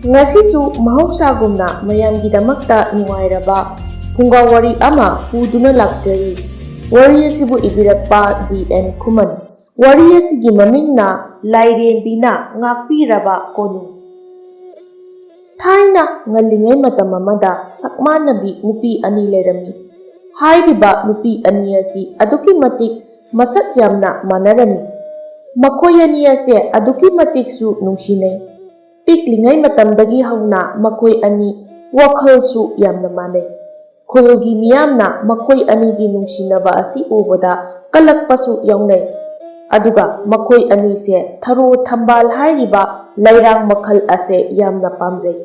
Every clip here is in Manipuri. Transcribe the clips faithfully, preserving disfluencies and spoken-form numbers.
ꯉꯁꯤꯁꯨ ꯃꯍꯧꯁꯥꯒꯨꯝꯅ ꯃꯌꯥꯝꯒꯤꯗꯃꯛꯇ ꯅꯨꯡꯉꯥꯏꯔꯕ ꯐꯨꯡꯒꯥ ꯋꯥꯔꯤ ꯑꯃ ꯄꯨꯗꯨꯅ ꯂꯥꯛꯆꯔꯤ꯫ ꯋꯥꯔꯤ ꯑꯁꯤꯕꯨ ꯏꯕꯤꯔꯛꯄ ꯗꯤ ꯑꯦꯟ ꯈꯨꯃꯟ꯫ ꯋꯥꯔꯤ ꯑꯁꯤꯒꯤ ꯃꯃꯤꯡꯅ ꯂꯥꯏꯔꯦꯝꯕꯤꯅ ꯉꯥꯛꯄꯤꯔꯕ ꯀꯣꯅꯨꯡ꯫ ꯊꯥꯏꯅ ꯉꯜꯂꯤꯉꯩ ꯃꯇꯝ ꯑꯃꯗ ꯁꯛꯃꯥꯟꯅꯕꯤ ꯅꯨꯄꯤ ꯑꯅꯤ ꯂꯩꯔꯝꯃꯤ꯫ ꯍꯥꯏꯔꯤꯕ ꯅꯨꯄꯤ ꯑꯅꯤ ꯑꯁꯤ ꯑꯗꯨꯛꯀꯤ ꯃꯇꯤꯛ ꯃꯁꯛ ꯌꯥꯝꯅ ꯃꯥꯟꯅꯔꯝꯃꯤ꯫ ꯃꯈꯣꯏ ꯑꯅꯤ ꯑꯁꯦ ꯑꯗꯨꯛꯀꯤ ꯃꯇꯤꯛꯁꯨ ꯅꯨꯡꯁꯤꯅꯩ꯫ ꯄꯤꯛꯂꯤꯉꯩ ꯃꯇꯝꯗꯒꯤ ꯍꯧꯅ ꯃꯈꯣꯏ ꯑꯅꯤ ꯋꯥꯈꯜꯁꯨ ꯌꯥꯝꯅ ꯃꯥꯟꯅꯩ꯫ ꯈꯨꯜꯒꯤ ꯃꯤꯌꯥꯝꯅ ꯃꯈꯣꯏ ꯑꯅꯤꯒꯤ ꯅꯨꯡꯁꯤꯅꯕ ꯑꯁꯤ ꯎꯕꯗ ꯀꯜꯂꯛꯄꯁꯨ ꯌꯥꯎꯅꯩ꯫ ꯑꯗꯨꯒ ꯃꯈꯣꯏ ꯑꯅꯤꯁꯦ ꯊꯔꯣ ꯊꯝꯕꯥꯜ ꯍꯥꯏꯔꯤꯕ ꯂꯩꯔꯥꯡ ꯃꯈꯜ ꯑꯁꯦ ꯌꯥꯝꯅ ꯄꯥꯝꯖꯩ꯫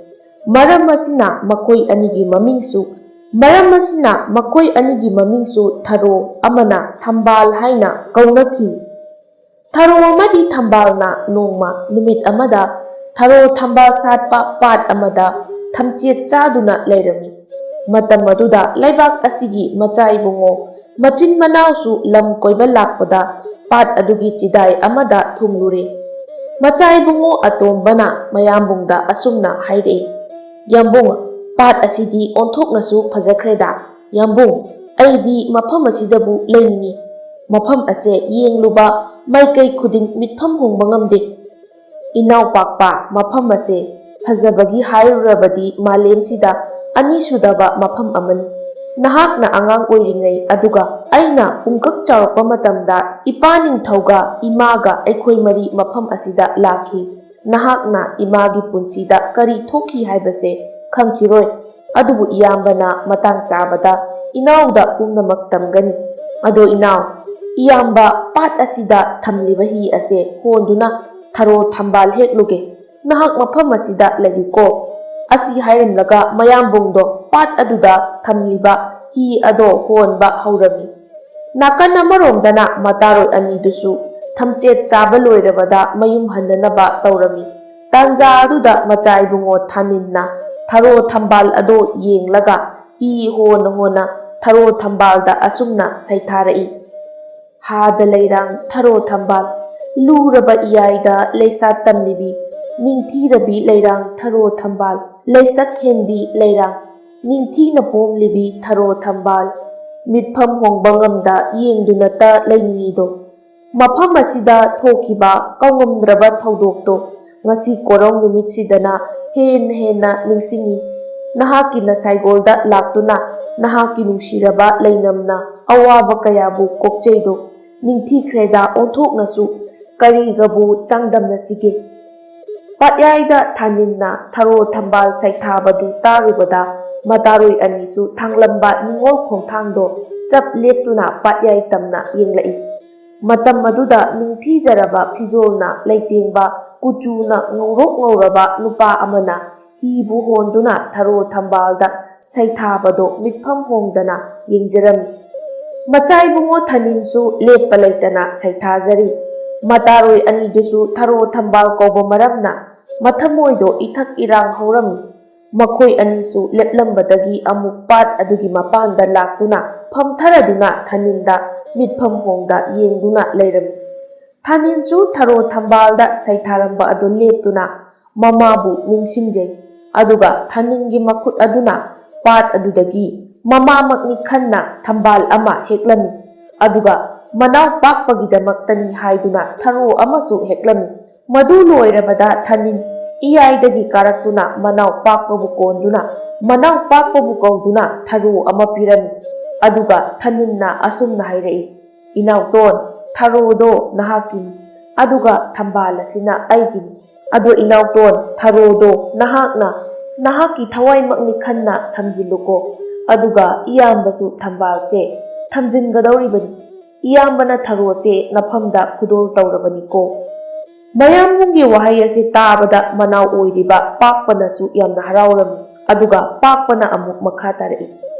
ꯃꯔꯝ ꯑꯁꯤꯅ ꯃꯈꯣꯏ ꯑꯅꯤꯒꯤ ꯃꯃꯤꯡꯁꯨ, ꯃꯔꯝ ꯑꯁꯤꯅ ꯃꯈꯣꯏ ꯑꯅꯤꯒꯤ ꯃꯃꯤꯡꯁꯨ ꯊꯔꯣ ꯑꯃꯅ ꯊꯝꯕꯥꯜ ꯍꯥꯏꯅ ꯀꯧꯅꯈꯤ꯫ ꯊꯔꯣ ꯑꯃꯗꯤ ꯊꯝꯕꯥꯜꯅ ꯅꯣꯡꯃ ꯅꯨꯃꯤꯠ ꯑꯃꯗ ꯊꯔꯣ ꯊꯝꯕꯥꯜ ꯁꯥꯠꯄ ꯄꯥꯠ ꯑꯃꯗ ꯊꯝꯆꯦꯠ ꯆꯥꯗꯨꯅ ꯂꯩꯔꯝꯃꯤ꯫ ꯃꯇꯝ ꯑꯗꯨꯗ ꯂꯩꯕꯥꯛ ꯑꯁꯤꯒꯤ ꯃꯆꯥ ꯏꯕꯨꯡꯉꯣ ꯃꯆꯤꯟ ꯃꯅꯥꯎꯁꯨ ꯂꯝ ꯀꯣꯏꯕ ꯂꯥꯛꯄꯗ ꯄꯥꯠ ꯑꯗꯨꯒꯤ ꯆꯤꯗꯥꯏ ꯑꯃꯗ ꯊꯨꯡꯂꯨꯔꯦ꯫ ꯃꯆꯥ ꯏꯕꯨꯡꯉꯣ ꯑꯇꯣꯝꯕꯅ ꯃꯌꯥꯝꯕꯨꯡꯗ ꯑꯁꯨꯝꯅ ꯍꯥꯏꯔꯛꯏ, "ꯌꯥꯝꯕꯨꯡ, ꯄꯥꯠ ꯑꯁꯤꯗꯤ ꯑꯣꯟꯊꯣꯛꯅꯁꯨ ꯐꯖꯈ꯭ꯔꯦꯗ꯫ ꯌꯥꯝꯕꯨꯡ, ꯑꯩꯗꯤ ꯃꯐꯝ ꯑꯁꯤꯗꯕꯨ ꯂꯩꯅꯤꯡꯏ꯫ ꯃꯐꯝ ꯑꯁꯦ ꯌꯦꯡꯂꯨꯕ ꯃꯥꯏꯀꯩ ꯈꯨꯗꯤꯡ ꯃꯤꯠꯐꯝ ꯍꯣꯡꯕ ꯉꯝꯗꯦ꯫" "ꯏꯅꯥꯎ ꯄꯥꯛꯄ, ꯃꯐꯝ ꯑꯁꯦ ꯐꯖꯕꯒꯤ ꯍꯥꯏꯔꯨꯔꯕꯗꯤ ꯃꯥꯂꯦꯝꯁꯤꯗ ꯑꯅꯤꯁꯨꯗꯕ ꯃꯐꯝ ꯑꯃꯅꯤ꯫ ꯅꯍꯥꯛꯅ ꯑꯉꯥꯡ ꯑꯣꯏꯔꯤꯉꯩ ꯑꯗꯨꯒ ꯑꯩꯅ ꯄꯨꯡꯀꯛ ꯆꯥꯎꯔꯛꯄ ꯃꯇꯝꯗ ꯏꯄꯥ ꯅꯤꯡꯊꯧꯒ ꯏꯃꯥꯒ ꯑꯩꯈꯣꯏ ꯃꯔꯤ ꯃꯐꯝ ꯑꯁꯤꯗ ꯂꯥꯛꯈꯤ꯫ ꯅꯍꯥꯛꯅ ꯏꯃꯥꯒꯤ ꯄꯨꯟꯁꯤꯗ ꯀꯔꯤ ꯊꯣꯛꯈꯤ ꯍꯥꯏꯕꯁꯦ ꯈꯪꯈꯤꯔꯣꯏ꯫ ꯑꯗꯨꯕꯨ ꯏꯌꯥꯝꯕꯅ ꯃꯇꯥꯡ ꯆꯥꯕꯗ ꯏꯅꯥꯎꯗ ꯄꯨꯝꯅꯃꯛ ꯇꯝꯒꯅꯤ꯫ ꯑꯗꯣ ꯏꯅꯥꯎ, ꯏꯌꯥꯝꯕ ꯄꯥꯠ ꯑꯁꯤꯗ ꯊꯝꯂꯤꯕ ꯍꯤ ꯑꯁꯦ ꯍꯣꯟꯗꯨꯅ ꯊꯔꯣ ꯊꯝꯕꯥꯜ ꯍꯦꯛꯂꯨꯒꯦ꯫ ꯅꯍꯥꯛ ꯃꯐꯝ ꯑꯁꯤꯗ ꯂꯩꯌꯨꯀꯣ꯫" ꯑꯁꯤ ꯍꯥꯏꯔꯝꯂꯒ ꯃꯌꯥꯝꯕꯨꯡꯗꯣ ꯄꯥꯠ ꯑꯗꯨꯗ ꯊꯝꯂꯤꯕ ꯍꯤ ꯑꯗꯣ ꯍꯣꯟꯕ ꯍꯧꯔꯝꯃꯤ꯫ ꯅꯥꯀꯟ ꯑꯃꯔꯣꯝꯗꯅ ꯃꯇꯥꯔꯣꯏ ꯑꯅꯤꯗꯨꯁꯨ ꯊꯝꯆꯦꯠ ꯆꯥꯕ ꯂꯣꯏꯔꯕꯗ ꯃꯌꯨꯝ ꯍꯟꯅꯅꯕ ꯇꯧꯔꯝꯃꯤ꯫ ꯇꯥꯟꯖꯥ ꯑꯗꯨꯗ ꯃꯆꯥ ꯏꯕꯨꯡꯉꯣ ꯊꯥꯅꯤꯟꯅ ꯊꯔꯣ ꯊꯝꯕꯥꯜ ꯑꯗꯣ ꯌꯦꯡꯂꯒ ꯍꯤ ꯍꯣꯟꯅ ꯍꯣꯟꯅ ꯊꯔꯣ ꯊꯝꯕꯥꯜꯗ ꯑꯁꯨꯝꯅ ꯁꯩꯊꯥꯔꯛꯏ, "ꯍꯥꯗ ꯂꯩꯔꯥꯡ ꯊꯔꯣ ꯊꯝꯕꯥꯜ, ꯂꯨꯔꯕ ꯏꯌꯥꯏꯗ ꯂꯩꯁꯥ ꯇꯝꯂꯤꯕꯤ, ꯅꯤꯡꯊꯤꯔꯕꯤ ꯂꯩꯔꯥꯡ ꯊꯔꯣ ꯊꯝꯕꯥꯜ, ꯂꯩꯁꯛ ꯍꯦꯟꯕꯤ ꯂꯩꯔꯥꯡ, ꯅꯤꯡꯊꯤꯅ ꯄꯣꯝꯂꯤꯕꯤ ꯊꯔꯣ ꯊꯝꯕꯥꯜ, ꯃꯤꯠꯐꯝ ꯍꯣꯡꯕ ꯉꯝꯗ ꯌꯦꯡꯗꯨꯅꯇ ꯂꯩꯅꯤꯡꯉꯤꯗꯣ꯫ ꯃꯐꯝ ꯑꯁꯤꯗ ꯊꯣꯛꯈꯤꯕ ꯀꯥꯎꯉꯝꯗ꯭ꯔꯕ ꯊꯧꯗꯣꯛꯇꯣ ꯉꯁꯤ ꯀꯣꯔꯧ ꯅꯨꯃꯤꯠꯁꯤꯗꯅ ꯍꯦꯟꯅ ꯍꯦꯟꯅ ꯅꯤꯡꯁꯤꯡꯉꯤ꯫ ꯅꯍꯥꯛꯀꯤ ꯅꯁꯥꯏꯒꯣꯜꯗ ꯂꯥꯛꯇꯨꯅ ꯅꯍꯥꯛꯀꯤ ꯅꯨꯡꯁꯤꯔꯕ ꯂꯩꯅꯝꯅ ꯑꯋꯥꯕ ꯀꯌꯥꯕꯨ ꯀꯣꯛꯆꯩꯗꯣ꯫ ꯅꯤꯡꯊꯤꯈ꯭ꯔꯦꯗ ꯑꯣꯟꯊꯣꯛꯅꯁꯨ ꯀꯔꯤꯒꯕꯨ ꯆꯥꯡꯗꯝꯅꯁꯤꯒꯦ? ꯄꯥꯠꯌꯥꯏꯗ ꯊꯥꯅꯤꯟꯅ ꯊꯔꯣ ꯊꯝꯕꯥꯜ ꯁꯩꯊꯥꯕꯗꯨ ꯇꯥꯔꯨꯕꯗ ꯃꯇꯥꯔꯣꯏ ꯑꯅꯤꯁꯨ ꯊꯥꯡꯂꯝꯕ ꯅꯤꯉꯣꯜ ꯈꯣꯡꯊꯥꯡꯗꯣ ꯆꯞ ꯂꯦꯞꯇꯨꯅ ꯄꯥꯠꯌꯥꯏ ꯇꯝꯅ ꯌꯦꯡꯂꯛꯏ꯫ ꯃꯇꯝ ꯑꯗꯨꯗ ꯅꯤꯡꯊꯤꯖꯔꯕ ꯐꯤꯖꯣꯜꯅ ꯂꯩꯇꯦꯡꯕ ꯀꯨꯆꯨꯅ ꯉꯧꯔꯣꯛ ꯉꯧꯔꯕ ꯅꯨꯄꯥ ꯑꯃꯅ ꯍꯤꯕꯨ ꯍꯣꯟꯗꯨꯅ ꯊꯔꯣ ꯊꯝꯕꯥꯜꯗ ꯁꯩꯊꯥꯕꯗꯣ ꯃꯤꯠꯐꯝ ꯍꯣꯡꯗꯅ ꯌꯦꯡꯖꯔꯝꯃꯤ꯫ ꯃꯆꯥ ꯏꯕꯨꯡꯉꯣ ꯊꯥꯅꯤꯟꯁꯨ ꯂꯦꯞꯄ ꯂꯩꯇꯅ ꯁꯩꯊꯥꯖꯔꯤ꯫ ꯃꯇꯥꯔꯣꯏ ꯑꯅꯤꯗꯨꯁꯨ ꯊꯔꯣ ꯊꯝꯕꯥꯜ ꯀꯧꯕ ꯃꯔꯝꯅ ꯃꯊꯃꯣꯏꯗꯣ ꯏꯊꯛ ꯏꯔꯥꯡ ꯍꯧꯔꯝꯃꯤ꯫ ꯃꯈꯣꯏ ꯑꯅꯤꯁꯨ ꯂꯦꯞꯂꯝꯕꯗꯒꯤ ꯑꯃꯨꯛ ꯄꯥꯠ ꯑꯗꯨꯒꯤ ꯃꯄꯥꯟꯗ ꯂꯥꯛꯇꯨꯅ ꯐꯝꯊꯔꯗꯨꯅ ꯊꯥꯅꯤꯟꯗ ꯃꯤꯠꯐꯝ ꯍꯣꯡꯗ ꯌꯦꯡꯗꯨꯅ ꯂꯩꯔꯝꯃꯤ꯫ ꯊꯥꯅꯤꯟꯁꯨ ꯊꯔꯣ ꯊꯝꯕꯥꯜꯗ ꯁꯩꯊꯥꯔꯝꯕ ꯑꯗꯨ ꯂꯦꯞꯇꯨꯅ ꯃꯃꯥꯕꯨ ꯅꯤꯡꯁꯤꯡꯖꯩ꯫ ꯑꯗꯨꯒ ꯊꯥꯅꯤꯟꯒꯤ ꯃꯈꯨꯠ ꯑꯗꯨꯅ ꯄꯥꯠ ꯑꯗꯨꯗꯒꯤ ꯃꯃꯥꯃꯛꯅꯤ ꯈꯟꯅ ꯊꯝꯕꯥꯜ ꯑꯃ ꯍꯦꯛꯂꯝꯃꯤ꯫ ꯑꯗꯨꯒ ꯃꯅꯥꯎ ꯄꯥꯛꯄꯒꯤꯗꯃꯛꯇꯅꯤ ꯍꯥꯏꯗꯨꯅ ꯊꯔꯣ ꯑꯃꯁꯨ ꯍꯦꯛꯂꯝꯃꯤ꯫ ꯃꯗꯨ ꯂꯣꯏꯔꯕꯗ ꯊꯥꯅꯤꯟ ꯏꯌꯥꯏꯗꯒꯤ ꯀꯥꯔꯛꯇꯨꯅ ꯃꯅꯥꯎ ꯄꯥꯛꯄꯕꯨ ꯀꯣꯟꯗꯨꯅ ꯃꯅꯥꯎ ꯄꯥꯛꯄꯕꯨ ꯀꯧꯗꯨꯅ ꯊꯔꯣ ꯑꯃ ꯄꯤꯔꯝꯃꯤ꯫ ꯑꯗꯨꯒ ꯊꯥꯅꯤꯟꯅ ꯑꯁꯨꯝꯅ ꯍꯥꯏꯔꯛꯏ, "ꯏꯅꯥꯎꯇꯣꯟ, ꯊꯔꯣꯗꯣ ꯅꯍꯥꯛꯀꯤꯅꯤ, ꯑꯗꯨꯒ ꯊꯝꯕꯥꯜ ꯑꯁꯤꯅ ꯑꯩꯒꯤꯅꯤ꯫ ꯑꯗꯣ ꯏꯅꯥꯎꯇꯣꯟ, ꯊꯔꯣꯗꯣ ꯅꯍꯥꯛꯅ ꯅꯍꯥꯛꯀꯤ ꯊꯋꯥꯏꯃꯛꯅꯤ ꯈꯟꯅ ꯊꯝꯖꯤꯜꯂꯨꯀꯣ꯫ ꯑꯗꯨꯒ ꯏꯌꯥꯝꯕꯁꯨ ꯊꯝꯕꯥꯜꯁꯦ ꯊꯝꯖꯤꯟꯒꯗꯧꯔꯤꯕꯅꯤ꯫ ꯏꯌꯥꯝꯕꯅ ꯊꯔꯣꯁꯦ ꯅꯐꯝꯗ ꯈꯨꯗꯣꯜ ꯇꯧꯔꯕꯅꯤꯀꯣ꯫" ꯃꯌꯥꯝꯕꯨꯡꯒꯤ ꯋꯥꯍꯩ ꯑꯁꯤ ꯇꯥꯕꯗ ꯃꯅꯥꯎ ꯑꯣꯏꯔꯤꯕ ꯄꯥꯛꯄꯅꯁꯨ ꯌꯥꯝꯅ ꯍꯔꯥꯎꯔꯝꯃꯤ꯫ ꯑꯗꯨꯒ ꯄꯥꯛꯄꯅ ꯑꯃꯨꯛ ꯃꯈꯥ ꯇꯥꯔꯛꯏ,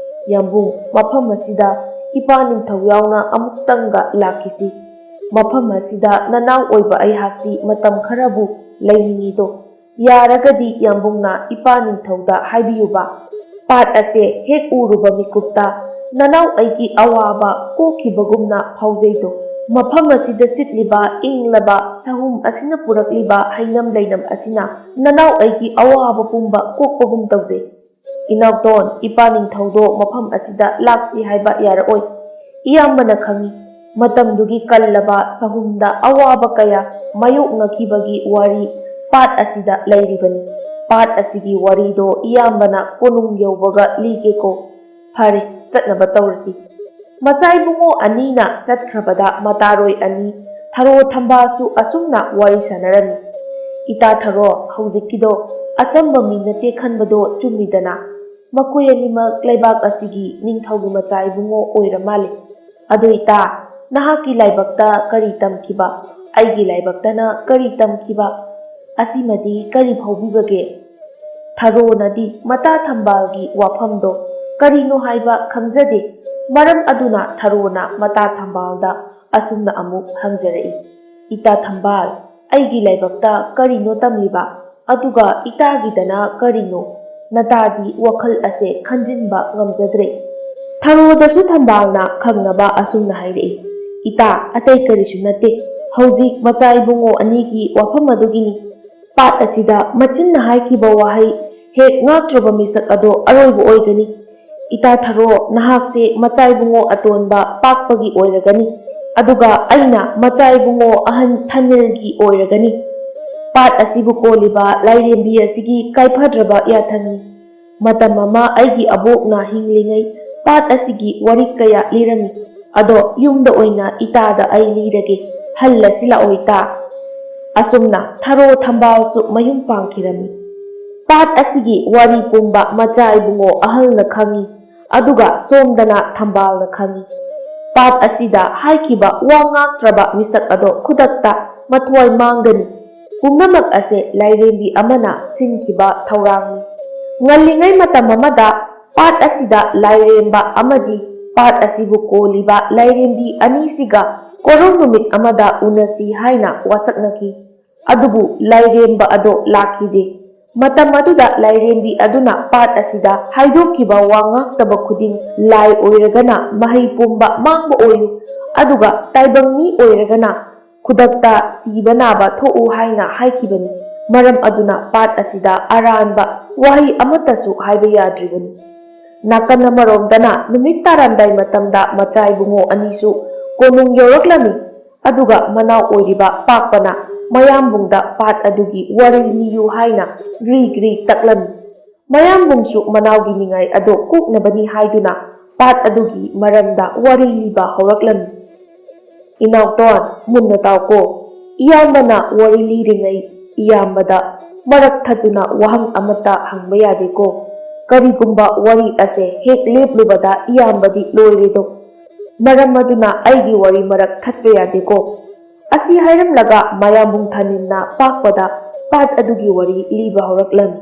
"ꯌꯥꯝꯕꯨꯡ, ꯃꯐꯝ ꯑꯁꯤꯗ ꯏꯄꯥ ꯅꯤꯡꯊꯧ ꯌꯥꯎꯅ ꯑꯃꯨꯛꯇꯪꯒ ꯂꯥꯛꯈꯤꯁꯤ꯫ ꯃꯐꯝ ꯑꯁꯤꯗ ꯅꯅꯥꯎ ꯑꯣꯏꯕ ꯑꯩꯍꯥꯛꯇꯤ ꯃꯇꯝ ꯈꯔꯕꯨ ꯂꯩꯅꯤꯡꯉꯤꯗꯣ꯫ ꯌꯥꯔꯒꯗꯤ ꯌꯥꯝꯕꯨꯡꯅ ꯏꯄꯥ ꯅꯤꯡꯊꯧꯗ ꯍꯥꯏꯕꯤꯌꯨꯕ, ꯄꯥꯠ ꯑꯁꯦ ꯍꯦꯛ ꯎꯔꯨꯕ ꯃꯤꯀꯨꯞꯇ ꯅꯅꯥꯎ ꯑꯩꯒꯤ ꯑꯋꯥꯕ ꯀꯣꯛꯈꯤꯕꯒꯨꯝꯅ ꯐꯥꯎꯖꯩꯗꯣ꯫ ꯃꯐꯝ ꯑꯁꯤꯗ ꯁꯤꯠꯂꯤꯕ ꯏꯪꯂꯕ ꯁꯍꯨꯝ ꯑꯁꯤꯅ ꯄꯨꯔꯛꯂꯤꯕ ꯍꯩꯅꯝ ꯂꯩꯅꯝ ꯑꯁꯤꯅ ꯅꯅꯥꯎ ꯑꯩꯒꯤ ꯑꯋꯥꯕ ꯄꯨꯝꯕ ꯀꯣꯛꯄꯒꯨꯝ ꯇꯧꯖꯩ꯫ ꯏꯅꯥꯎꯇꯣꯟ, ꯏꯄꯥ ꯅꯤꯡꯊꯧꯗꯣ ꯃꯐꯝ ꯑꯁꯤꯗ ꯂꯥꯛꯁꯤ ꯍꯥꯏꯕ ꯌꯥꯔꯛꯑꯣꯏ꯫ ꯏꯌꯥꯝꯕꯅ ꯈꯪꯏ, ꯃꯇꯝꯗꯨꯒꯤ ꯀꯜꯂꯕ ꯁꯍꯨꯝꯗ ꯑꯋꯥꯕ ꯀꯌꯥ ꯃꯥꯌꯣꯛꯅꯈꯤꯕꯒꯤ ꯋꯥꯔꯤ ꯄꯥꯠ ꯑꯁꯤꯗ ꯂꯩꯔꯤꯕꯅꯤ꯫ ꯄꯥꯠ ꯑꯁꯤꯒꯤ ꯋꯥꯔꯤꯗꯣ ꯏꯌꯥꯝꯕꯅ ꯀꯣꯅꯨꯡ ꯌꯧꯕꯒ ꯂꯤꯒꯦꯀꯣ꯫ ꯐꯔꯦ, ꯆꯠꯅꯕ ꯇꯧꯔꯁꯤ꯫ ꯃꯆꯥ ꯏꯕꯨꯡꯉꯣ ꯑꯅꯤꯅ ꯆꯠꯈ꯭ꯔꯕꯗ ꯃꯇꯥꯔꯣꯏ ꯑꯅꯤ ꯊꯔꯣ ꯊꯝꯕꯥꯜꯁꯨ ꯑꯁꯨꯝꯅ ꯋꯥꯔꯤ ꯁꯥꯟꯅꯔꯝꯃꯤ꯫ "ꯏꯇꯥ ꯊꯔꯣ, ꯍꯧꯖꯤꯛꯀꯤꯗꯣ ꯑꯆꯝꯕ ꯃꯤ ꯅꯠꯇꯦ ꯈꯟꯕꯗꯣ ꯆꯨꯝꯃꯤꯗꯅ? ꯃꯈꯣꯏ ꯑꯅꯤꯃꯛ ꯂꯩꯕꯥꯛ ꯑꯁꯤꯒꯤ ꯅꯤꯡꯊꯧꯒꯤ ꯃꯆꯥ ꯏꯕꯨꯡꯉꯣ ꯑꯣꯏꯔ ꯃꯥꯜꯂꯦ꯫ ꯑꯗꯨ ꯏꯇꯥ, ꯅꯍꯥꯛꯀꯤ ꯂꯥꯏꯕꯛꯇ ꯀꯔꯤ ꯇꯝꯈꯤꯕ, ꯑꯩꯒꯤ ꯂꯥꯏꯕꯛꯇꯅ ꯀꯔꯤ ꯇꯝꯈꯤꯕ, ꯑꯁꯤꯃꯗꯤ ꯀꯔꯤ ꯐꯥꯎꯕꯤꯕꯒꯦ?" ꯊꯔꯣꯅꯗꯤ ꯃꯇꯥ ꯊꯝꯕꯥꯜꯒꯤ ꯋꯥꯐꯝꯗꯣ ꯀꯔꯤꯅꯣ ꯍꯥꯏꯕ ꯈꯪꯖꯗꯦ꯫ ꯃꯔꯝ ꯑꯗꯨꯅ ꯊꯔꯣꯅ ꯃꯇꯥ ꯊꯝꯕꯥꯜꯗ ꯑꯁꯨꯝꯅ ꯑꯃꯨꯛ ꯍꯪꯖꯔꯛꯏ, "ꯏꯇꯥ ꯊꯝꯕꯥꯜ, ꯑꯩꯒꯤ ꯂꯥꯏꯕꯛꯇ ꯀꯔꯤꯅꯣ ꯇꯝꯂꯤꯕ? ꯑꯗꯨꯒ ꯏꯇꯥꯒꯤꯗꯅ ꯀꯔꯤꯅꯣ? ꯅꯇꯥꯗꯤ ꯋꯥꯈꯜ ꯑꯁꯦ ꯈꯟꯖꯤꯟꯕ ꯉꯝꯖꯗ꯭ꯔꯦ꯫" ꯊꯔꯣꯗꯁꯨ ꯊꯝꯕꯥꯜꯅ ꯈꯪꯅꯕ ꯑꯁꯨꯝꯅ ꯍꯥꯏꯔꯛꯏ, "ꯏꯇꯥ, ꯑꯇꯩ ꯀꯔꯤꯁꯨ ꯅꯠꯇꯦ꯫ ꯍꯧꯖꯤꯛ ꯃꯆꯥ ꯏꯕꯨꯡꯉꯣ ꯑꯅꯤꯒꯤ ꯋꯥꯐꯝ ꯑꯗꯨꯒꯤꯅꯤ꯫ ꯄꯥꯠ ꯑꯁꯤꯗ ꯃꯆꯤꯟꯅ ꯍꯥꯏꯈꯤꯕ ꯋꯥꯍꯩ ꯍꯦꯛ ꯉꯥꯛꯇ꯭ꯔꯕ ꯃꯤꯁꯛ ꯑꯗꯣ ꯑꯔꯣꯏꯕ ꯑꯣꯏꯒꯅꯤ꯫ ꯏꯇꯥ ꯊꯔꯣ, ꯅꯍꯥꯛꯁꯦ ꯃꯆꯥ ꯏꯕꯨꯡꯉꯣ ꯑꯇꯣꯟꯕ ꯄꯥꯛꯄꯒꯤ ꯑꯣꯏꯔꯒꯅꯤ꯫ ꯑꯗꯨꯒ ꯑꯩꯅ ꯃꯆꯥ ꯏꯕꯨꯡꯉꯣ ꯑꯍꯟ ꯊꯥꯅꯤꯜꯒꯤ ꯑꯣꯏꯔꯒꯅꯤ꯫ ꯄꯥꯠ ꯑꯁꯤꯕꯨ ꯀꯣꯜꯂꯤꯕ ꯂꯥꯏꯔꯦꯝꯕꯤ ꯑꯁꯤꯒꯤ ꯀꯥꯏꯐꯗ꯭ꯔꯕ ꯌꯥꯊꯪꯅꯤ꯫ ꯃꯇꯝ ꯑꯃ ꯑꯩꯒꯤ ꯑꯕꯣꯛꯅ ꯍꯤꯡꯂꯤꯉꯩ ꯄꯥꯠ ꯑꯁꯤꯒꯤ ꯋꯥꯔꯤ ꯀꯌꯥ ꯂꯤꯔꯝꯃꯤ꯫ ꯑꯗꯣ ꯌꯨꯝꯗ ꯑꯣꯏꯅ ꯏꯇꯥꯗ ꯑꯩ ꯂꯤꯔꯒꯦ꯫ ꯍꯜꯂꯁꯤ ꯂꯥꯛꯑꯣ ꯏꯇꯥ꯫" ꯑꯁꯨꯝꯅ ꯊꯔꯣ ꯊꯝꯕꯥꯜꯁꯨ ꯃꯌꯨꯝ ꯄꯥꯟꯈꯤꯔꯝꯃꯤ꯫ ꯄꯥꯠ ꯑꯁꯤꯒꯤ ꯋꯥꯔꯤ ꯄꯨꯝꯕ ꯃꯆꯥ ꯏꯕꯨꯡꯉꯣ ꯑꯍꯜꯅ ꯈꯪꯏ, ꯑꯗꯨꯒ ꯁꯣꯝꯗꯅ ꯊꯝꯕꯥꯜꯅ ꯈꯪꯏ꯫ ꯄꯥꯠ ꯑꯁꯤꯗ ꯍꯥꯏꯈꯤꯕ ꯋꯥ ꯉꯥꯛꯇ꯭ꯔꯕ ꯃꯤꯁꯛ ꯑꯗꯣ ꯈꯨꯗꯛꯇ ꯃꯊ꯭ꯋꯥꯏ ꯃꯥꯡꯒꯅꯤ꯫ ꯄꯨꯝꯅꯃꯛ ꯑꯁꯦ ꯂꯥꯏꯔꯦꯝꯕꯤ ꯑꯃꯅ ꯁꯤꯟꯈꯤꯕ ꯊꯧꯔꯥꯡꯅꯤ꯫ ꯉꯜꯂꯤꯉꯩ ꯃꯇꯝ ꯑꯃꯗ ꯄꯥꯠ ꯑꯁꯤꯗ ꯂꯥꯏꯔꯦꯝꯕ ꯑꯃꯗꯤ ꯄꯥꯠ ꯑꯁꯤꯕꯨ ꯀꯣꯜꯂꯤꯕ ꯂꯥꯏꯔꯦꯝꯕꯤ ꯑꯅꯤꯁꯤꯒ ꯀꯣꯔꯧ ꯅꯨꯃꯤꯠ ꯑꯃꯗ ꯎꯅꯁꯤ ꯍꯥꯏꯅ ꯋꯥꯁꯛꯅꯈꯤ꯫ ꯑꯗꯨꯕꯨ ꯂꯥꯏꯔꯦꯝꯕ ꯑꯗꯣ ꯂꯥꯛꯈꯤꯗꯦ꯫ ꯃꯇꯝ ꯑꯗꯨꯗ ꯂꯥꯏꯔꯦꯝꯕꯤ ꯑꯗꯨꯅ ꯄꯥꯠ ꯑꯁꯤꯗ ꯍꯥꯏꯗꯣꯛꯈꯤꯕ ꯋꯥ ꯉꯥꯛꯇꯕ ꯈꯨꯗꯤꯡ ꯂꯥꯏ ꯑꯣꯏꯔꯒꯅ ꯃꯍꯩ ꯄꯨꯝꯕ ꯃꯥꯡꯕ ꯑꯣꯏꯌꯨ, ꯑꯗꯨꯒ ꯇꯥꯏꯕꯪ ꯃꯤ ꯑꯣꯏꯔꯒꯅ ꯈꯨꯗꯛꯇ ꯁꯤꯕ ꯅꯥꯕ ꯊꯣꯛꯎ ꯍꯥꯏꯅ ꯍꯥꯏꯈꯤꯕꯅꯤ꯫ ꯃꯔꯝ ꯑꯗꯨꯅ ꯄꯥꯠ ꯑꯁꯤꯗ ꯑꯔꯥꯟꯕ ꯋꯥꯍꯩ ꯑꯃꯠꯇꯁꯨ ꯍꯥꯏꯕ ꯌꯥꯗ꯭ꯔꯤꯕꯅꯤ꯫ ꯅꯥꯀꯟ ꯑꯃꯔꯣꯝꯗꯅ ꯅꯨꯃꯤꯠ ꯇꯥꯔꯝꯗꯥꯏ ꯃꯇꯝꯗ ꯃꯆꯥ ꯏꯕꯨꯡꯉꯣ ꯑꯅꯤꯁꯨ ꯀꯣꯅꯨꯡ ꯌꯧꯔꯛꯂꯝꯃꯤ꯫ ꯑꯗꯨꯒ ꯃꯅꯥꯎ ꯑꯣꯏꯔꯤꯕ ꯄꯥꯛꯄꯅ ꯃꯌꯥꯝꯕꯨꯡꯗ ꯄꯥꯠ ꯑꯗꯨꯒꯤ ꯋꯥꯔꯤ ꯂꯤꯌꯨ ꯍꯥꯏꯅ ꯒ꯭ꯔꯤ ꯒ꯭ꯔꯤ ꯇꯛꯂꯝꯃꯤ꯫ ꯃꯌꯥꯝꯕꯨꯡꯁꯨ ꯃꯅꯥꯎꯒꯤ ꯅꯤꯡꯉꯥꯏ ꯑꯗꯣ ꯀꯣꯛꯅꯕꯅꯤ ꯍꯥꯏꯗꯨꯅ ꯄꯥꯠ ꯑꯗꯨꯒꯤ ꯃꯔꯝꯗ ꯋꯥꯔꯤ ꯂꯤꯕ ꯍꯧꯔꯛꯂꯝꯃꯤ꯫ "ꯏꯅꯥꯎꯇꯣꯟ, ꯃꯨꯟꯅ ꯇꯥꯎꯀꯣ꯫ ꯏꯌꯥꯝꯕꯅ ꯋꯥꯔꯤ ꯂꯤꯔꯤꯉꯩ ꯏꯌꯥꯝꯕꯗ ꯃꯔꯛ ꯊꯠꯇꯨꯅ ꯋꯥꯍꯪ ꯑꯃꯠꯇ ꯍꯪꯕ ꯌꯥꯗꯦꯀꯣ꯫ ꯀꯔꯤꯒꯨꯝꯕ ꯋꯥꯔꯤ ꯑꯁꯦ ꯍꯦꯛ ꯂꯦꯞꯂꯨꯕꯗ ꯏꯌꯥꯝꯕꯗꯤ ꯂꯣꯏꯔꯦꯗꯣ꯫ ꯃꯔꯝ ꯑꯗꯨꯅ ꯑꯩꯒꯤ ꯋꯥꯔꯤ ꯃꯔꯛ ꯊꯠꯄ ꯌꯥꯗꯦꯀꯣ"꯫ ꯑꯁꯤ ꯍꯥꯏꯔꯝꯂꯒ ꯃꯌꯥꯝꯕꯨꯡ ꯊꯥꯅꯤꯟꯅ ꯄꯥꯛꯄꯗ ꯄꯥꯠ ꯑꯗꯨꯒꯤ ꯋꯥꯔꯤ ꯂꯤꯕ ꯍꯧꯔꯛꯂꯝꯃꯤ꯫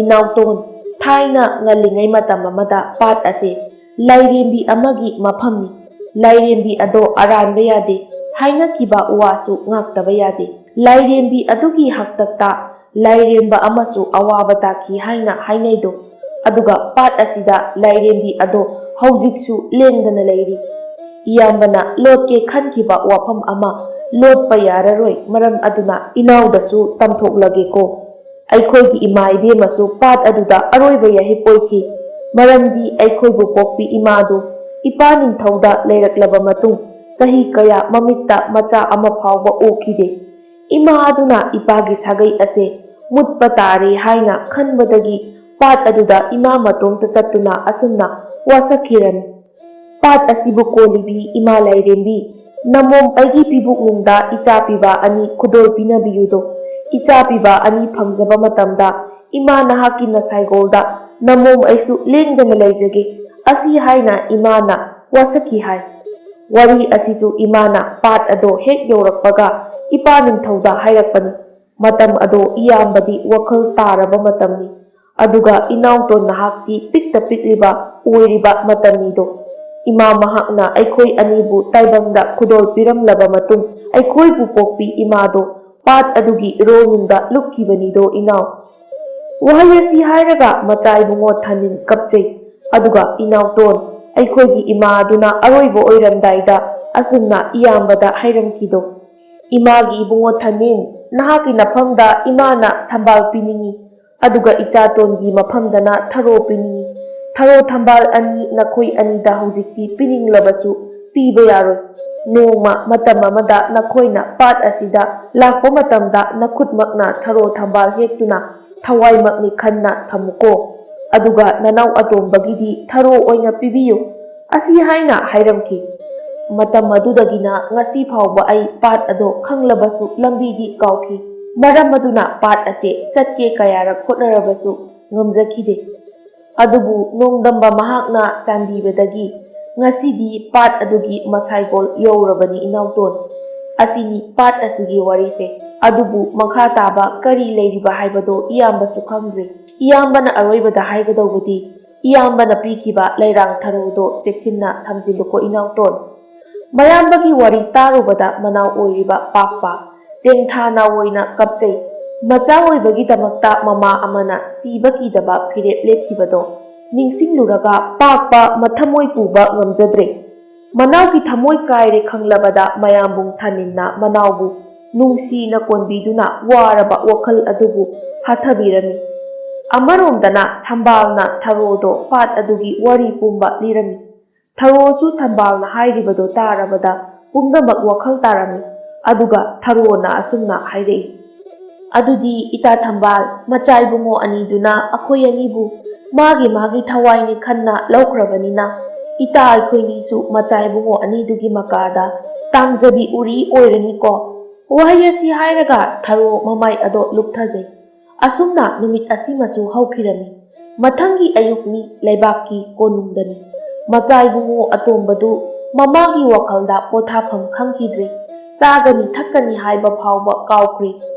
"ꯏꯅꯥꯎꯇꯣꯟ, ꯊꯥꯏꯅ ꯉꯜꯂꯤꯉꯩ ꯃꯇꯝ ꯑꯃꯗ ꯄꯥꯠ ꯑꯁꯦ ꯂꯥꯏꯔꯦꯝꯕꯤ ꯑꯃꯒꯤ ꯃꯐꯝꯅꯤ꯫ ꯂꯥꯏꯔꯦꯝꯕꯤ ꯑꯗꯣ ꯑꯔꯥꯟꯕ ꯌꯥꯗꯦ, ꯍꯥꯏꯅꯈꯤꯕ ꯋꯥꯁꯨ ꯉꯥꯛꯇꯕ ꯌꯥꯗꯦ꯫ ꯂꯥꯏꯔꯦꯝꯕꯤ ꯑꯗꯨꯒꯤ ꯍꯥꯛꯇꯛꯇ ꯂꯥꯏꯔꯦꯝꯕ ꯑꯃꯁꯨ ꯑꯋꯥꯕ ꯇꯥꯈꯤ ꯍꯥꯏꯅ ꯍꯥꯏꯅꯩꯗꯣ꯫ ꯑꯗꯨꯒ ꯄꯥꯠ ꯑꯁꯤꯗ ꯂꯥꯏꯔꯦꯝꯕꯤ ꯑꯗꯣ ꯍꯧꯖꯤꯛꯁꯨ ꯂꯦꯡꯗꯅ ꯂꯩꯔꯤ꯫ ꯏꯌꯥꯝꯕꯅ ꯂꯣꯠꯀꯦ ꯈꯟꯈꯤꯕ ꯋꯥꯐꯝ ꯑꯃ ꯂꯣꯠꯄ ꯌꯥꯔꯔꯣꯏ, ꯃꯔꯝ ꯑꯗꯨꯅ ꯏꯅꯥꯎꯗꯁꯨ ꯇꯝꯊꯣꯛꯂꯒꯦꯀꯣ꯫ ꯑꯩꯈꯣꯏꯒꯤ ꯏꯃꯥ ꯏꯕꯦꯝꯃꯁꯨ ꯄꯥꯠ ꯑꯗꯨꯗ ꯑꯔꯣꯏꯕ ꯌꯥꯍꯤꯞ ꯑꯣꯏꯈꯤ꯫ ꯃꯔꯝꯗꯤ ꯑꯩꯈꯣꯏꯕꯨ ꯄꯣꯛꯄꯤ ꯏꯃꯥꯗꯨ ꯏꯄꯥ ꯅꯤꯡꯊꯧꯗ ꯂꯩꯔꯛꯂꯕ ꯃꯇꯨꯡ ꯆꯍꯤ ꯀꯌꯥ ꯃꯃꯤꯠꯇ ꯃꯆꯥ ꯑꯃ ꯐꯥꯎꯕ ꯎꯈꯤꯗꯦ꯫ ꯏꯃꯥ ꯑꯗꯨꯅ ꯏꯄꯥꯒꯤ ꯁꯥꯒꯩ ꯑꯁꯦ ꯃꯨꯠꯄ ꯇꯥꯔꯦ ꯍꯥꯏꯅ ꯈꯟꯕꯗꯒꯤ ꯄꯥꯠ ꯑꯗꯨꯗ ꯏꯃꯥ ꯃꯇꯣꯝꯇ ꯆꯠꯇꯨꯅ ꯑꯁꯨꯝꯅ ꯋꯥꯁꯛꯈꯤꯔꯝꯃꯤ꯫ ꯄꯥꯠ ꯑꯁꯤꯕꯨ ꯀꯣꯜꯂꯤꯕꯤ ꯏꯃꯥ ꯂꯥꯏꯔꯦꯝꯕꯤ, ꯅꯃꯣꯝ ꯑꯩꯒꯤ ꯄꯤꯕꯨꯛꯅꯨꯡꯗ ꯏꯆꯥ ꯄꯤꯕ ꯑꯅꯤ ꯈꯨꯗꯣꯜ ꯄꯤꯅꯕꯤꯌꯨꯗꯣ꯫ ꯏꯆꯥ ꯄꯤꯕ ꯑꯅꯤ ꯐꯪꯖꯕ ꯃꯇꯝꯗ ꯏꯃꯥ ꯅꯍꯥꯛꯀꯤ ꯅꯁꯥꯏꯒꯣꯜꯗ ꯅꯃꯣꯝ ꯑꯩꯁꯨ ꯂꯦꯡꯗꯅ ꯂꯩꯖꯒꯦ"꯫ ꯑꯁꯤ ꯍꯥꯏꯅ ꯏꯃꯥꯅ ꯋꯥꯁꯛꯈꯤ ꯍꯥꯏ꯫ ꯋꯥꯔꯤ ꯑꯁꯤꯁꯨ ꯏꯃꯥꯅ ꯄꯥꯠ ꯑꯗꯣ ꯍꯦꯛ ꯌꯧꯔꯛꯄꯒ ꯏꯄꯥ ꯅꯤꯡꯊꯧꯗ ꯍꯥꯏꯔꯛꯄꯅꯤ꯫ ꯃꯇꯝ ꯑꯗꯣ ꯏꯌꯥꯝꯕꯗꯤ ꯋꯥꯈꯜ ꯇꯥꯔꯕ ꯃꯇꯝꯅꯤ꯫ ꯑꯗꯨꯒ ꯏꯅꯥꯎꯇꯣꯟ ꯅꯍꯥꯛꯇꯤ ꯄꯤꯛꯇ ꯄꯤꯛꯂꯤꯕ ꯑꯣꯏꯔꯤꯕ ꯃꯇꯝꯅꯤꯗꯣ꯫ ꯏꯃꯥ ꯃꯍꯥꯛꯅ ꯑꯩꯈꯣꯏ ꯑꯅꯤꯕꯨ ꯇꯥꯏꯕꯪꯗ ꯈꯨꯗꯣꯜ ꯄꯤꯔꯝꯂꯕ ꯃꯇꯨꯡ ꯑꯩꯈꯣꯏꯕꯨ ꯄꯣꯛꯄꯤ ꯏꯃꯥꯗꯣ ꯄꯥꯠ ꯑꯗꯨꯒꯤ ꯏꯔꯣꯜꯅꯨꯡꯗ ꯂꯨꯞꯈꯤꯕꯅꯤꯗꯣ ꯏꯅꯥꯎ꯫ ꯋꯥꯍꯩ ꯑꯁꯤ ꯍꯥꯏꯔꯒ ꯃꯆꯥ ꯏꯕꯨꯡꯉꯣ ꯊꯥꯅꯤꯟ ꯀꯞꯆꯩ꯫ ꯑꯗꯨꯒ ꯏꯅꯥꯎꯇꯣꯟ, ꯑꯩꯈꯣꯏꯒꯤ ꯏꯃꯥ ꯑꯗꯨꯅ ꯑꯔꯣꯏꯕ ꯑꯣꯏꯔꯝꯗꯥꯏꯗ ꯑꯁꯨꯝꯅ ꯏꯌꯥꯝꯕꯗ ꯍꯥꯏꯔꯝꯈꯤꯗꯣ, "ꯏꯃꯥꯒꯤ ꯏꯕꯨꯡꯉꯣ ꯊꯥꯅꯤꯟ, ꯅꯍꯥꯛꯀꯤ ꯅꯐꯝꯗ ꯏꯃꯥꯅ ꯊꯝꯕꯥꯜ ꯄꯤꯅꯤꯡꯏ, ꯑꯗꯨꯒ ꯏꯆꯥꯇꯣꯟꯒꯤ ꯃꯐꯝꯗꯅ ꯊꯔꯣ ꯄꯤꯅꯤꯡꯏ꯫ ꯊꯔꯣ ꯊꯝꯕꯥꯜ ꯑꯅꯤ ꯅꯈꯣꯏ ꯑꯅꯤꯗ ꯍꯧꯖꯤꯛꯇꯤ ꯄꯤꯅꯤꯡꯂꯕꯁꯨ ꯄꯤꯕ ꯌꯥꯔꯣꯏ꯫ ꯅꯣꯡꯃ ꯃꯇꯝ ꯑꯃꯗ ꯅꯈꯣꯏꯅ ꯄꯥꯠ ꯑꯁꯤꯗ ꯂꯥꯛꯄ ꯃꯇꯝꯗ ꯅꯈꯨꯠꯃꯛꯅ ꯊꯔꯣ ꯊꯝꯕꯥꯜ ꯍꯦꯛꯇꯨꯅ ꯊꯋꯥꯏꯃꯛꯅꯤ ꯈꯟꯅ ꯊꯝꯃꯨꯀꯣ꯫ ꯑꯗꯨꯒ ꯅꯅꯥꯎ ꯑꯇꯣꯝꯕꯒꯤꯗꯤ ꯊꯔꯣ ꯑꯣꯏꯅ ꯄꯤꯕꯤꯌꯨ" ꯑꯁꯤ ꯍꯥꯏꯅ ꯍꯥꯏꯔꯝꯈꯤ꯫ ꯃꯇꯝ ꯑꯗꯨꯗꯒꯤꯅ ꯉꯁꯤ ꯐꯥꯎꯕ ꯑꯩ ꯄꯥꯠ ꯑꯗꯣ ꯈꯪꯂꯕꯁꯨ ꯂꯝꯕꯤꯗꯤ ꯀꯥꯎꯈꯤ꯫ ꯃꯔꯝ ꯑꯗꯨꯅ ꯄꯥꯠ ꯑꯁꯦ ꯆꯠꯀꯦ ꯀꯌꯥꯔꯛ ꯍꯣꯠꯅꯔꯕꯁꯨ ꯉꯝꯖꯈꯤꯗꯦ꯫ ꯑꯗꯨꯕꯨ ꯅꯣꯡꯗꯝꯕ ꯃꯍꯥꯛꯅ ꯆꯥꯟꯕꯤꯕꯗꯒꯤ ꯉꯁꯤꯗꯤ ꯄꯥꯠ ꯑꯗꯨꯒꯤ ꯃꯁꯥꯏꯒꯣꯜ ꯌꯧꯔꯕꯅꯤ ꯏꯅꯥꯎꯇꯣꯟ꯫ ꯑꯁꯤꯅꯤ ꯄꯥꯠ ꯑꯁꯤꯒꯤ ꯋꯥꯔꯤꯁꯦ꯫ ꯑꯗꯨꯕꯨ ꯃꯈꯥ ꯇꯥꯕ ꯀꯔꯤ ꯂꯩꯔꯤꯕ ꯍꯥꯏꯕꯗꯣ ꯏꯌꯥꯝꯕꯁꯨ ꯈꯪꯗ꯭ꯔꯤ꯫ ꯏꯌꯥꯝꯕꯅ ꯑꯔꯣꯏꯕꯗ ꯍꯥꯏꯒꯗꯧꯕꯗꯤ ꯏꯌꯥꯝꯕꯅ ꯄꯤꯈꯤꯕ ꯂꯩꯔꯥꯡ ꯊꯔꯣꯗꯣ ꯆꯦꯛꯁꯤꯟꯅ ꯊꯝꯖꯤꯜꯂꯨꯀꯣ ꯏꯅꯥꯎꯇꯣꯟ꯫ ꯃꯌꯥꯝꯕꯒꯤ ꯋꯥꯔꯤ ꯇꯥꯔꯨꯕꯗ ꯃꯅꯥꯎ ꯑꯣꯏꯔꯤꯕ ꯄꯥꯛꯄ ꯇꯦꯡꯊꯥ ꯅꯥꯑꯣꯏꯅ ꯀꯞꯆꯩ꯫ ꯃꯆꯥ ꯑꯣꯏꯕꯒꯤꯗꯃꯛꯇ ꯃꯃꯥ ꯑꯃꯅ ꯁꯤꯕ ꯀꯤꯗꯕ ꯐꯤꯔꯦꯞ ꯂꯦꯞꯈꯤꯕꯗꯣ ꯅꯤꯡꯁꯤꯡꯂꯨꯔꯒ ꯄꯥꯛꯄ ꯃꯊꯃꯣꯏ ꯄꯨꯕ ꯉꯝꯖꯗ꯭ꯔꯦ꯫ ꯃꯅꯥꯎꯒꯤ ꯊꯃꯣꯏ ꯀꯥꯏꯔꯦ ꯈꯪꯂꯕꯗ ꯃꯌꯥꯝꯕꯨꯡ ꯊꯥꯅꯤꯟꯅ ꯃꯅꯥꯎꯕꯨ ꯅꯨꯡꯁꯤꯅ ꯀꯣꯟꯕꯤꯗꯨꯅ ꯋꯥꯔꯕ ꯋꯥꯈꯜ ꯑꯗꯨꯕꯨ ꯍꯥꯊꯕꯤꯔꯝꯃꯤ꯫ ꯑꯃꯔꯣꯝꯗꯅ ꯊꯝꯕꯥꯜꯅ ꯊꯔꯣꯗꯣ ꯄꯥꯠ ꯑꯗꯨꯒꯤ ꯋꯥꯔꯤ ꯄꯨꯝꯕ ꯂꯤꯔꯝꯃꯤ꯫ ꯊꯔꯣꯁꯨ ꯊꯝꯕꯥꯜꯅ ꯍꯥꯏꯔꯤꯕꯗꯣ ꯇꯥꯔꯕꯗ ꯄꯨꯝꯅꯃꯛ ꯋꯥꯈꯜ ꯇꯥꯔꯝꯃꯤ꯫ ꯑꯗꯨꯒ ꯊꯔꯣꯅ ꯑꯁꯨꯝꯅ ꯍꯥꯏꯔꯛꯏ, "ꯑꯗꯨꯗꯤ ꯏꯇꯥ ꯊꯝꯕꯥꯜ, ꯃꯆꯥ ꯏꯕꯨꯡꯉꯣ ꯑꯅꯤꯗꯨꯅ ꯑꯩꯈꯣꯏ ꯑꯅꯤꯕꯨ ꯃꯥꯒꯤ ꯃꯥꯒꯤ ꯊꯋꯥꯏꯅꯤ ꯈꯟꯅ ꯂꯧꯈ꯭ꯔꯕꯅꯤꯅ, ꯏꯇꯥ ꯑꯩꯈꯣꯏꯅꯤꯁꯨ ꯃꯆꯥ ꯏꯕꯨꯡꯉꯣ ꯑꯅꯤꯗꯨꯒꯤ ꯃꯀꯥꯗ ꯇꯥꯡꯖꯕꯤ ꯎꯔꯤ ꯑꯣꯏꯔꯅꯤꯀꯣ?" ꯋꯥꯍꯩ ꯑꯁꯤ ꯍꯥꯏꯔꯒ ꯊꯔꯣ ꯃꯃꯥꯏ ꯑꯗꯣ ꯂꯨꯞꯊꯖꯩ꯫ ꯑꯁꯨꯝꯅ ꯅꯨꯃꯤꯠ ꯑꯁꯤꯃꯁꯨ ꯍꯧꯈꯤꯔꯝꯃꯤ꯫ ꯃꯊꯪꯒꯤ ꯑꯌꯨꯛꯅꯤ, ꯂꯩꯕꯥꯛꯀꯤ ꯀꯣꯅꯨꯡꯗꯅꯤ꯫ ꯃꯆꯥ ꯏꯕꯨꯡꯉꯣ ꯑꯇꯣꯝꯕꯗꯨ ꯃꯃꯥꯒꯤ ꯋꯥꯈꯜꯗ ꯄꯣꯊꯥꯐꯝ ꯈꯪꯈꯤꯗ꯭ꯔꯦ꯫ ꯆꯥꯒꯅꯤ ꯊꯛꯀꯅꯤ ꯍꯥꯏꯕ ꯐꯥꯎꯕ ꯀꯥꯎꯈ꯭ꯔꯦ꯫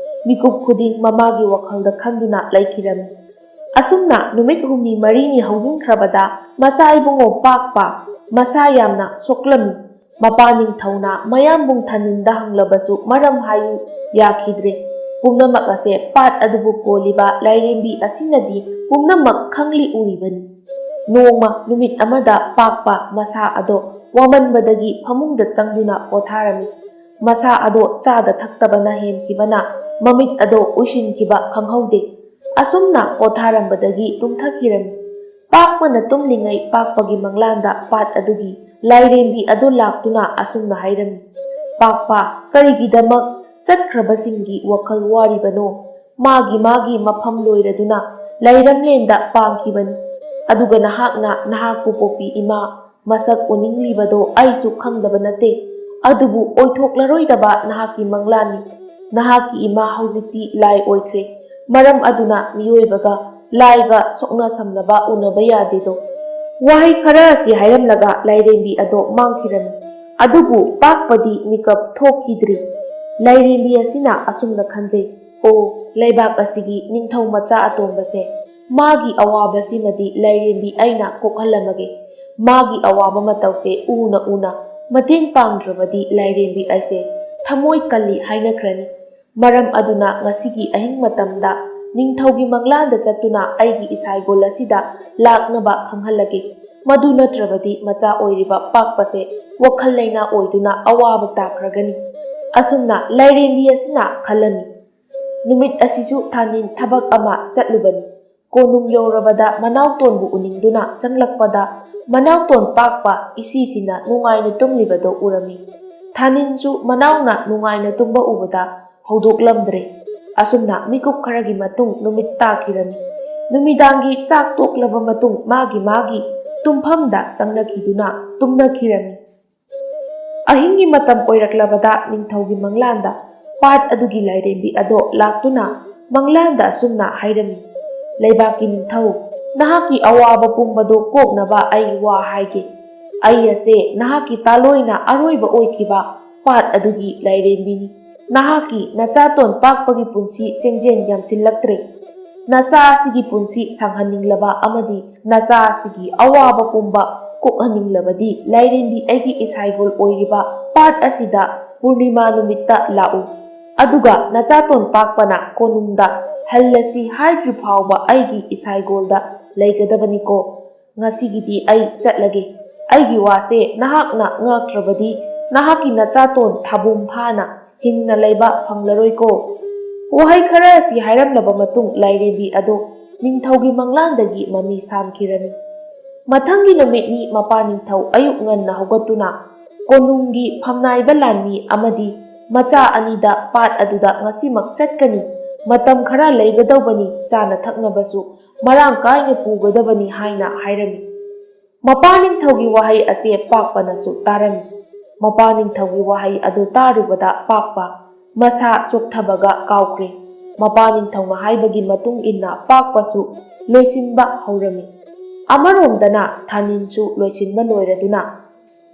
ꯃꯤꯀꯨꯞ ꯈꯨꯗꯤꯡ ꯃꯃꯥꯒꯤ ꯋꯥꯈꯜꯗ ꯈꯟꯗꯨꯅ ꯂꯩꯈꯤꯔꯝꯃꯤ꯫ ꯑꯁꯨꯝꯅ ꯅꯨꯃꯤꯠ ꯍꯨꯝꯅꯤ ꯃꯔꯤꯅꯤ ꯍꯧꯖꯤꯟꯈ꯭ꯔꯕꯗ ꯃꯆꯥ ꯏꯕꯨꯡꯉꯣ ꯄꯥꯛꯄ ꯃꯁꯥ ꯌꯥꯝꯅ ꯁꯣꯛꯂꯝꯃꯤ꯫ ꯃꯄꯥ ꯅꯤꯡꯊꯧꯅ ꯃꯌꯥꯝꯕꯨꯡ ꯊꯥꯅꯤꯟꯗ ꯍꯪꯂꯕꯁꯨ ꯃꯔꯝ ꯍꯥꯏꯌꯨ ꯌꯥꯈꯤꯗ꯭ꯔꯦ꯫ ꯄꯨꯝꯅꯃꯛ ꯑꯁꯦ ꯄꯥꯠ ꯑꯗꯨꯕꯨ ꯀꯣꯜꯂꯤꯕ ꯂꯥꯏꯔꯦꯝꯕꯤ ꯑꯁꯤꯅꯗꯤ ꯄꯨꯝꯅꯃꯛ ꯈꯪꯂꯤ ꯎꯔꯤꯕꯅꯤ꯫ ꯅꯣꯡꯃ ꯅꯨꯃꯤꯠ ꯑꯃꯗ ꯄꯥꯛꯄ ꯃꯁꯥ ꯑꯗꯣ ꯋꯥꯃꯟꯕꯗꯒꯤ ꯐꯃꯨꯡꯗ ꯆꯪꯗꯨꯅ ꯄꯣꯊꯥꯔꯝꯃꯤ꯫ ꯃꯁꯥ ꯑꯗꯣ ꯆꯥꯗ ꯊꯛꯇꯕꯅ ꯍꯦꯟꯈꯤꯕꯅ ꯃꯃꯤꯠ ꯑꯗꯣ ꯎꯏꯁꯤꯟꯈꯤꯕ ꯈꯪꯍꯧꯗꯦ꯫ ꯑꯁꯨꯝꯅ ꯄꯣꯊꯥꯔꯝꯕꯗꯒꯤ ꯇꯨꯝꯊꯈꯤꯔꯝꯃꯤ꯫ ꯄꯥꯛꯄꯅ ꯇꯨꯝꯂꯤꯉꯩ ꯄꯥꯛꯄꯒꯤ ꯃꯪꯂꯥꯟꯗ ꯄꯥꯠ ꯑꯗꯨꯒꯤ ꯂꯥꯏꯔꯦꯝꯕꯤ ꯑꯗꯨ ꯂꯥꯛꯇꯨꯅ ꯑꯁꯨꯝꯅ ꯍꯥꯏꯔꯝꯃꯤ, "ꯄꯥꯛꯄ, ꯀꯔꯤꯒꯤꯗꯃꯛ ꯆꯠꯈ꯭ꯔꯕꯁꯤꯡꯒꯤ ꯋꯥꯈꯜ ꯋꯥꯔꯤꯕꯅꯣ? ꯃꯥꯒꯤ ꯃꯥꯒꯤ ꯃꯐꯝ ꯂꯣꯏꯔꯗꯨꯅ ꯂꯩꯔꯝꯂꯦꯟꯗ ꯄꯥꯡꯈꯤꯕꯅꯤ꯫ ꯑꯗꯨꯒ ꯅꯍꯥꯛꯅ ꯅꯍꯥꯛꯄꯨ ꯄꯣꯛꯄꯤ ꯏꯃꯥ ꯃꯁꯛ ꯎꯅꯤꯡꯂꯤꯕꯗꯣ ꯑꯩꯁꯨ ꯈꯪꯗꯕ ꯅꯠꯇꯦ꯫ ꯑꯗꯨꯕꯨ ꯑꯣꯏꯊꯣꯛꯂꯔꯣꯏꯗꯕ ꯅꯍꯥꯛꯀꯤ ꯃꯪꯂꯥꯟꯅꯤ꯫ ꯅꯍꯥꯛꯀꯤ ꯏꯃꯥ ꯍꯧꯖꯤꯛꯇꯤ ꯂꯥꯏ ꯑꯣꯏꯈ꯭ꯔꯦ꯫ ꯃꯔꯝ ꯑꯗꯨꯅ ꯃꯤꯑꯣꯏꯕꯒ ꯂꯥꯏꯒ ꯁꯣꯛꯅ ꯁꯝꯅꯕ ꯎꯅꯕ ꯌꯥꯗꯦꯗꯣ"꯫ ꯋꯥꯍꯩ ꯈꯔ ꯑꯁꯤ ꯍꯥꯏꯔꯝꯂꯒ ꯂꯥꯏꯔꯦꯝꯕꯤ ꯑꯗꯣ ꯃꯥꯡꯈꯤꯔꯝꯃꯤ꯫ ꯑꯗꯨꯕꯨ ꯄꯥꯛꯄꯗꯤ ꯃꯤꯀꯞ ꯊꯣꯛꯈꯤꯗ꯭ꯔꯤ꯫ ꯂꯥꯏꯔꯦꯝꯕꯤ ꯑꯁꯤꯅ ꯑꯁꯨꯝꯅ ꯈꯟꯖꯩ, "ꯑꯣ, ꯂꯩꯕꯥꯛ ꯑꯁꯤꯒꯤ ꯅꯤꯡꯊꯧ ꯃꯆꯥ ꯑꯇꯣꯝꯕꯁꯦ, ꯃꯥꯒꯤ ꯑꯋꯥꯕꯁꯤꯃꯗꯤ ꯂꯥꯏꯔꯦꯝꯕꯤ ꯑꯩꯅ ꯀꯣꯛꯍꯜꯂꯝꯃꯒꯦ꯫ ꯃꯥꯒꯤ ꯑꯋꯥꯕ ꯃꯇꯧꯁꯦ ꯎꯅ ꯎꯅ ꯃꯇꯦꯡ ꯄꯥꯡꯗ꯭ꯔꯕꯗꯤ ꯂꯥꯏꯔꯦꯝꯕꯤ ꯑꯩꯁꯦ ꯊꯃꯣꯏ ꯀꯜꯂꯤ ꯍꯥꯏꯅꯈ꯭ꯔꯅꯤ꯫ ꯃꯔꯝ ꯑꯗꯨꯅ ꯉꯁꯤꯒꯤ ꯑꯍꯤꯡ ꯃꯇꯝꯗ ꯅꯤꯡꯊꯧꯒꯤ ꯃꯪꯂꯥꯟꯗ ꯆꯠꯇꯨꯅ ꯑꯩꯒꯤ ꯏꯁꯥꯏꯒꯣꯜ ꯑꯁꯤꯗ ꯂꯥꯛꯅꯕ ꯈꯪꯍꯜꯂꯒꯦ꯫ ꯃꯗꯨ ꯅꯠꯇ꯭ꯔꯕꯗꯤ ꯃꯆꯥ ꯑꯣꯏꯔꯤꯕ ꯄꯥꯛꯄꯁꯦ ꯋꯥꯈꯜ ꯂꯩꯅꯥ ꯑꯣꯏꯗꯨꯅ ꯑꯋꯥꯕ ꯇꯥꯈ꯭ꯔꯒꯅꯤ"꯫ ꯑꯁꯨꯝꯅ ꯂꯥꯏꯔꯦꯝꯕꯤ ꯑꯁꯤꯅ ꯈꯜꯂꯝꯃꯤ꯫ ꯅꯨꯃꯤꯠ ꯑꯁꯤꯁꯨ ꯊꯥꯅꯤꯟ ꯊꯕꯛ ꯑꯃ ꯆꯠꯂꯨꯕꯅꯤ꯫ ꯀꯣꯅꯨꯡ ꯌꯧꯔꯕꯗ ꯃꯅꯥꯎꯇꯣꯟꯕꯨ ꯎꯅꯤꯡꯗꯨꯅ ꯆꯪꯂꯛꯄꯗ, ꯃꯅꯥꯎꯇꯣꯟ ꯄꯥꯛꯄ ꯏꯁꯤꯁꯤꯅ ꯅꯨꯡꯉꯥꯏꯅ ꯇꯨꯝꯂꯤꯕꯗꯨ ꯎꯔꯝꯃꯤ꯫ ꯊꯥꯅꯤꯟꯁꯨ ꯃꯅꯥꯎꯅ ꯅꯨꯡꯉꯥꯏꯅ ꯇꯨꯝꯕ ꯎꯕꯗ ꯍꯧꯗꯣꯛꯂꯝꯗ꯭ꯔꯦ꯫ ꯑꯁꯨꯝꯅ ꯃꯤꯀꯨꯞ ꯈꯔꯒꯤ ꯃꯇꯨꯡ ꯅꯨꯃꯤꯠ ꯇꯥꯈꯤꯔꯝꯃꯤ꯫ ꯅꯨꯃꯤꯗꯥꯡꯒꯤ ꯆꯥꯛ ꯇꯣꯛꯂꯕ ꯃꯇꯨꯡ ꯃꯥꯒꯤ ꯃꯥꯒꯤ ꯇꯨꯝꯐꯝꯗ ꯆꯪꯅꯈꯤꯗꯨꯅ ꯇꯨꯝꯅꯈꯤꯔꯝꯃꯤ꯫ ꯑꯍꯤꯡꯒꯤ ꯃꯇꯝ ꯑꯣꯏꯔꯛꯂꯕꯗ ꯅꯤꯡꯊꯧꯒꯤ ꯃꯪꯂꯥꯟꯗ ꯄꯥꯠ ꯑꯗꯨꯒꯤ ꯂꯥꯏꯔꯦꯝꯕꯤ ꯑꯗꯣ ꯂꯥꯛꯇꯨꯅ ꯃꯪꯂꯥꯟꯗ ꯑꯁꯨꯝꯅ ꯍꯥꯏꯔꯝꯃꯤ, "ꯂꯩꯕꯥꯛꯀꯤ ꯅꯤꯡꯊꯧ, ꯅꯍꯥꯛꯀꯤ ꯑꯋꯥꯕ ꯄꯨꯝꯕꯗꯣ ꯀꯣꯛꯅꯕ ꯑꯩ ꯋꯥ ꯍꯥꯏꯒꯦ꯫ ꯑꯩ ꯑꯁꯦ ꯅꯍꯥꯛꯀꯤ ꯇꯥꯂꯣꯏꯅ ꯑꯔꯣꯏꯕ ꯑꯣꯏꯈꯤꯕ ꯄꯥꯠ ꯑꯗꯨꯒꯤ ꯂꯥꯏꯔꯦꯝꯕꯤꯅꯤ꯫ ꯅꯍꯥꯛꯀꯤ ꯅꯆꯥꯇꯣꯟ ꯄꯥꯛꯄꯒꯤ ꯄꯨꯟꯁꯤ ꯆꯦꯡꯖꯦꯜ ꯌꯥꯝꯁꯤꯜꯂꯛꯇ꯭ꯔꯦ꯫ ꯅꯆꯥ ꯑꯁꯤꯒꯤ ꯄꯨꯟꯁꯤ ꯁꯥꯡꯍꯟꯅꯤꯡꯂꯕ ꯑꯃꯗꯤ ꯅꯆꯥ ꯑꯁꯤꯒꯤ ꯑꯋꯥꯕ ꯄꯨꯝꯕ ꯀꯣꯛꯍꯟꯅꯤꯡꯂꯕꯗꯤ ꯂꯥꯏꯔꯦꯝꯕꯤ ꯑꯩꯒꯤ ꯏꯁꯥꯏꯒꯣꯜ ꯑꯣꯏꯔꯤꯕ ꯄꯥꯠ ꯑꯁꯤꯗ ꯄꯨꯔꯅꯤꯃꯥ ꯅꯨꯃꯤꯠꯇ ꯂꯥꯛꯎ꯫ ꯑꯗꯨꯒ ꯅꯆꯥꯇꯣꯟ ꯄꯥꯛꯄꯅ ꯀꯣꯅꯨꯡꯗ ꯍꯜꯂꯁꯤ ꯍꯥꯏꯗ꯭ꯔꯤ ꯐꯥꯎꯕ ꯑꯩꯒꯤ ꯏꯁꯥꯏꯒꯣꯜꯗ ꯂꯩꯒꯗꯕꯅꯤꯀꯣ"꯫ "ꯉꯁꯤꯒꯤꯗꯤ ꯑꯩ ꯆꯠꯂꯒꯦ꯫ ꯑꯩꯒꯤ ꯋꯥꯁꯦ ꯅꯍꯥꯛꯅ ꯉꯥꯛꯇ꯭ꯔꯕꯗꯤ ꯅꯍꯥꯛꯀꯤ ꯅꯆꯥꯇꯣꯟ ꯊꯥꯕꯨꯝ ꯐꯥꯅ ꯍꯤꯡꯅ ꯂꯩꯕ ꯐꯪꯂꯔꯣꯏꯀꯣ"꯫ ꯋꯥꯍꯩ ꯈꯔ ꯑꯁꯤ ꯍꯥꯏꯔꯝꯂꯕ ꯃꯇꯨꯡ ꯂꯥꯏꯔꯦꯝꯕꯤ ꯑꯗꯨ ꯅꯤꯡꯊꯧꯒꯤ ꯃꯪꯂꯥꯟꯗꯒꯤ ꯃꯃꯤ ꯁꯥꯝꯈꯤꯔꯝꯃꯤ꯫ ꯃꯊꯪꯒꯤ ꯅꯨꯃꯤꯠꯅꯤ ꯃꯄꯥ ꯅꯤꯡꯊꯧ ꯑꯌꯨꯛ ꯉꯟꯅ ꯍꯧꯒꯠꯇꯨꯅ ꯀꯣꯅꯨꯡꯒꯤ ꯐꯝꯅꯥꯏꯕ ꯂꯥꯟꯃꯤ ꯑꯃꯗꯤ ꯃꯆꯥ ꯑꯅꯤꯗ ꯄꯥꯠ ꯑꯗꯨꯗ ꯉꯁꯤꯃꯛ ꯆꯠꯀꯅꯤ, ꯃꯇꯝ ꯈꯔ ꯂꯩꯒꯗꯧꯕꯅꯤ, ꯆꯥꯅ ꯊꯛꯅꯕꯁꯨ ꯃꯔꯥꯡ ꯀꯥꯏꯅ ꯄꯨꯒꯗꯕꯅꯤ ꯍꯥꯏꯅ ꯍꯥꯏꯔꯝꯃꯤ꯫ ꯃꯄꯥ ꯅꯤꯡꯊꯧꯒꯤ ꯋꯥꯍꯩ ꯑꯁꯤ ꯄꯥꯛꯄꯅꯁꯨ ꯇꯥꯔꯝꯃꯤ꯫ ꯃꯄꯥ ꯅꯤꯡꯊꯧꯒꯤ ꯋꯥꯍꯩ ꯑꯗꯨ ꯇꯥꯔꯨꯕꯗ ꯄꯥꯛꯄ ꯃꯁꯥ ꯆꯣꯛꯊꯕꯒ ꯀꯥꯎꯈ꯭ꯔꯦ꯫ ꯃꯄꯥ ꯅꯤꯡꯊꯧꯅ ꯍꯥꯏꯕꯒꯤ ꯃꯇꯨꯡ ꯏꯟꯅ ꯄꯥꯛꯄꯁꯨ ꯂꯣꯏꯁꯤꯟꯕ ꯍꯧꯔꯝꯃꯤ꯫ ꯑꯃꯔꯣꯝꯗꯅ ꯊꯥꯅꯤꯟꯁꯨ ꯂꯣꯏꯁꯤꯟꯕ ꯂꯣꯏꯔꯗꯨꯅ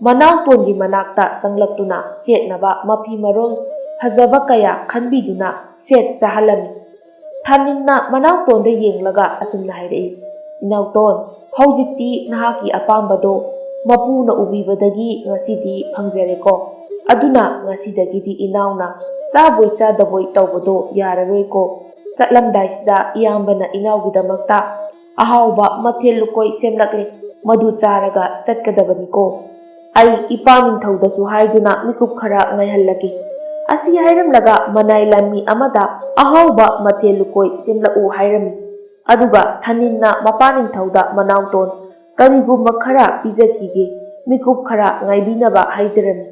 ꯃꯅꯥꯎꯇꯣꯟꯒꯤ ꯃꯅꯥꯛꯇ ꯆꯪꯂꯛꯇꯨꯅ ꯁꯦꯠꯅꯕ ꯃꯐꯤ ꯃꯔꯣꯜ ꯐꯖꯕ ꯀꯌꯥ ꯈꯟꯕꯤꯗꯨꯅ ꯁꯦꯠ ꯆꯥꯍꯜꯂꯝꯃꯤ꯫ ꯊꯥꯅꯤꯟꯅ ꯃꯅꯥꯎꯇꯣꯟꯗ ꯌꯦꯡꯂꯒ ꯑꯁꯨꯝꯅ ꯍꯥꯏꯔꯛꯏ, "ꯏꯅꯥꯎꯇꯣꯟ, ꯍꯧꯖꯤꯛꯇꯤ ꯅꯍꯥꯛꯀꯤ ꯑꯄꯥꯝꯕꯗꯣ ꯃꯄꯨꯅ ꯎꯕꯤꯕꯗꯒꯤ ꯉꯁꯤꯗꯤ ꯐꯪꯖꯔꯦꯀꯣ꯫ ꯑꯗꯨꯅ ꯉꯁꯤꯗꯒꯤꯗꯤ ꯏꯅꯥꯎꯅ ꯆꯥꯕꯣꯏ ꯆꯥꯗꯕꯣꯏ ꯇꯧꯕꯗꯣ ꯌꯥꯔꯔꯣꯏꯀꯣ꯫ ꯆꯠꯂꯝꯗꯥꯏꯁꯤꯗ ꯏꯌꯥꯝꯕꯅ ꯏꯅꯥꯎꯒꯤꯗꯃꯛꯇ ꯑꯍꯥꯎꯕ ꯃꯊꯦꯜ ꯂꯨꯀꯣꯏ ꯁꯦꯝꯂꯛꯂꯦ, ꯃꯗꯨ ꯆꯥꯔꯒ ꯆꯠꯀꯗꯕꯅꯤꯀꯣ"꯫ ꯑꯩ ꯏꯄꯥ ꯅꯤꯡꯊꯧꯗꯁꯨ ꯍꯥꯏꯗꯨꯅ ꯃꯤꯀꯨꯞ ꯈꯔ ꯉꯥꯏꯍꯜꯂꯒꯦ꯫ ꯑꯁꯤ ꯍꯥꯏꯔꯝꯂꯒ ꯃꯅꯥꯏ ꯂꯥꯟꯃꯤ ꯑꯃꯗ ꯑꯍꯥꯎꯕ ꯃꯊꯦꯜ ꯂꯨꯀꯣꯏ ꯁꯦꯝꯂꯛꯎ ꯍꯥꯏꯔꯝꯃꯤ꯫ ꯑꯗꯨꯒ ꯊꯥꯅꯤꯟꯅ ꯃꯄꯥ ꯅꯤꯡꯊꯧꯗ ꯃꯅꯥꯎꯇꯣꯟ ꯀꯔꯤꯒꯨꯝꯕ ꯈꯔ ꯄꯤꯖꯈꯤꯒꯦ, ꯃꯤꯀꯨꯞ ꯈꯔ ꯉꯥꯏꯕꯤꯅꯕ ꯍꯥꯏꯖꯔꯝꯃꯤ꯫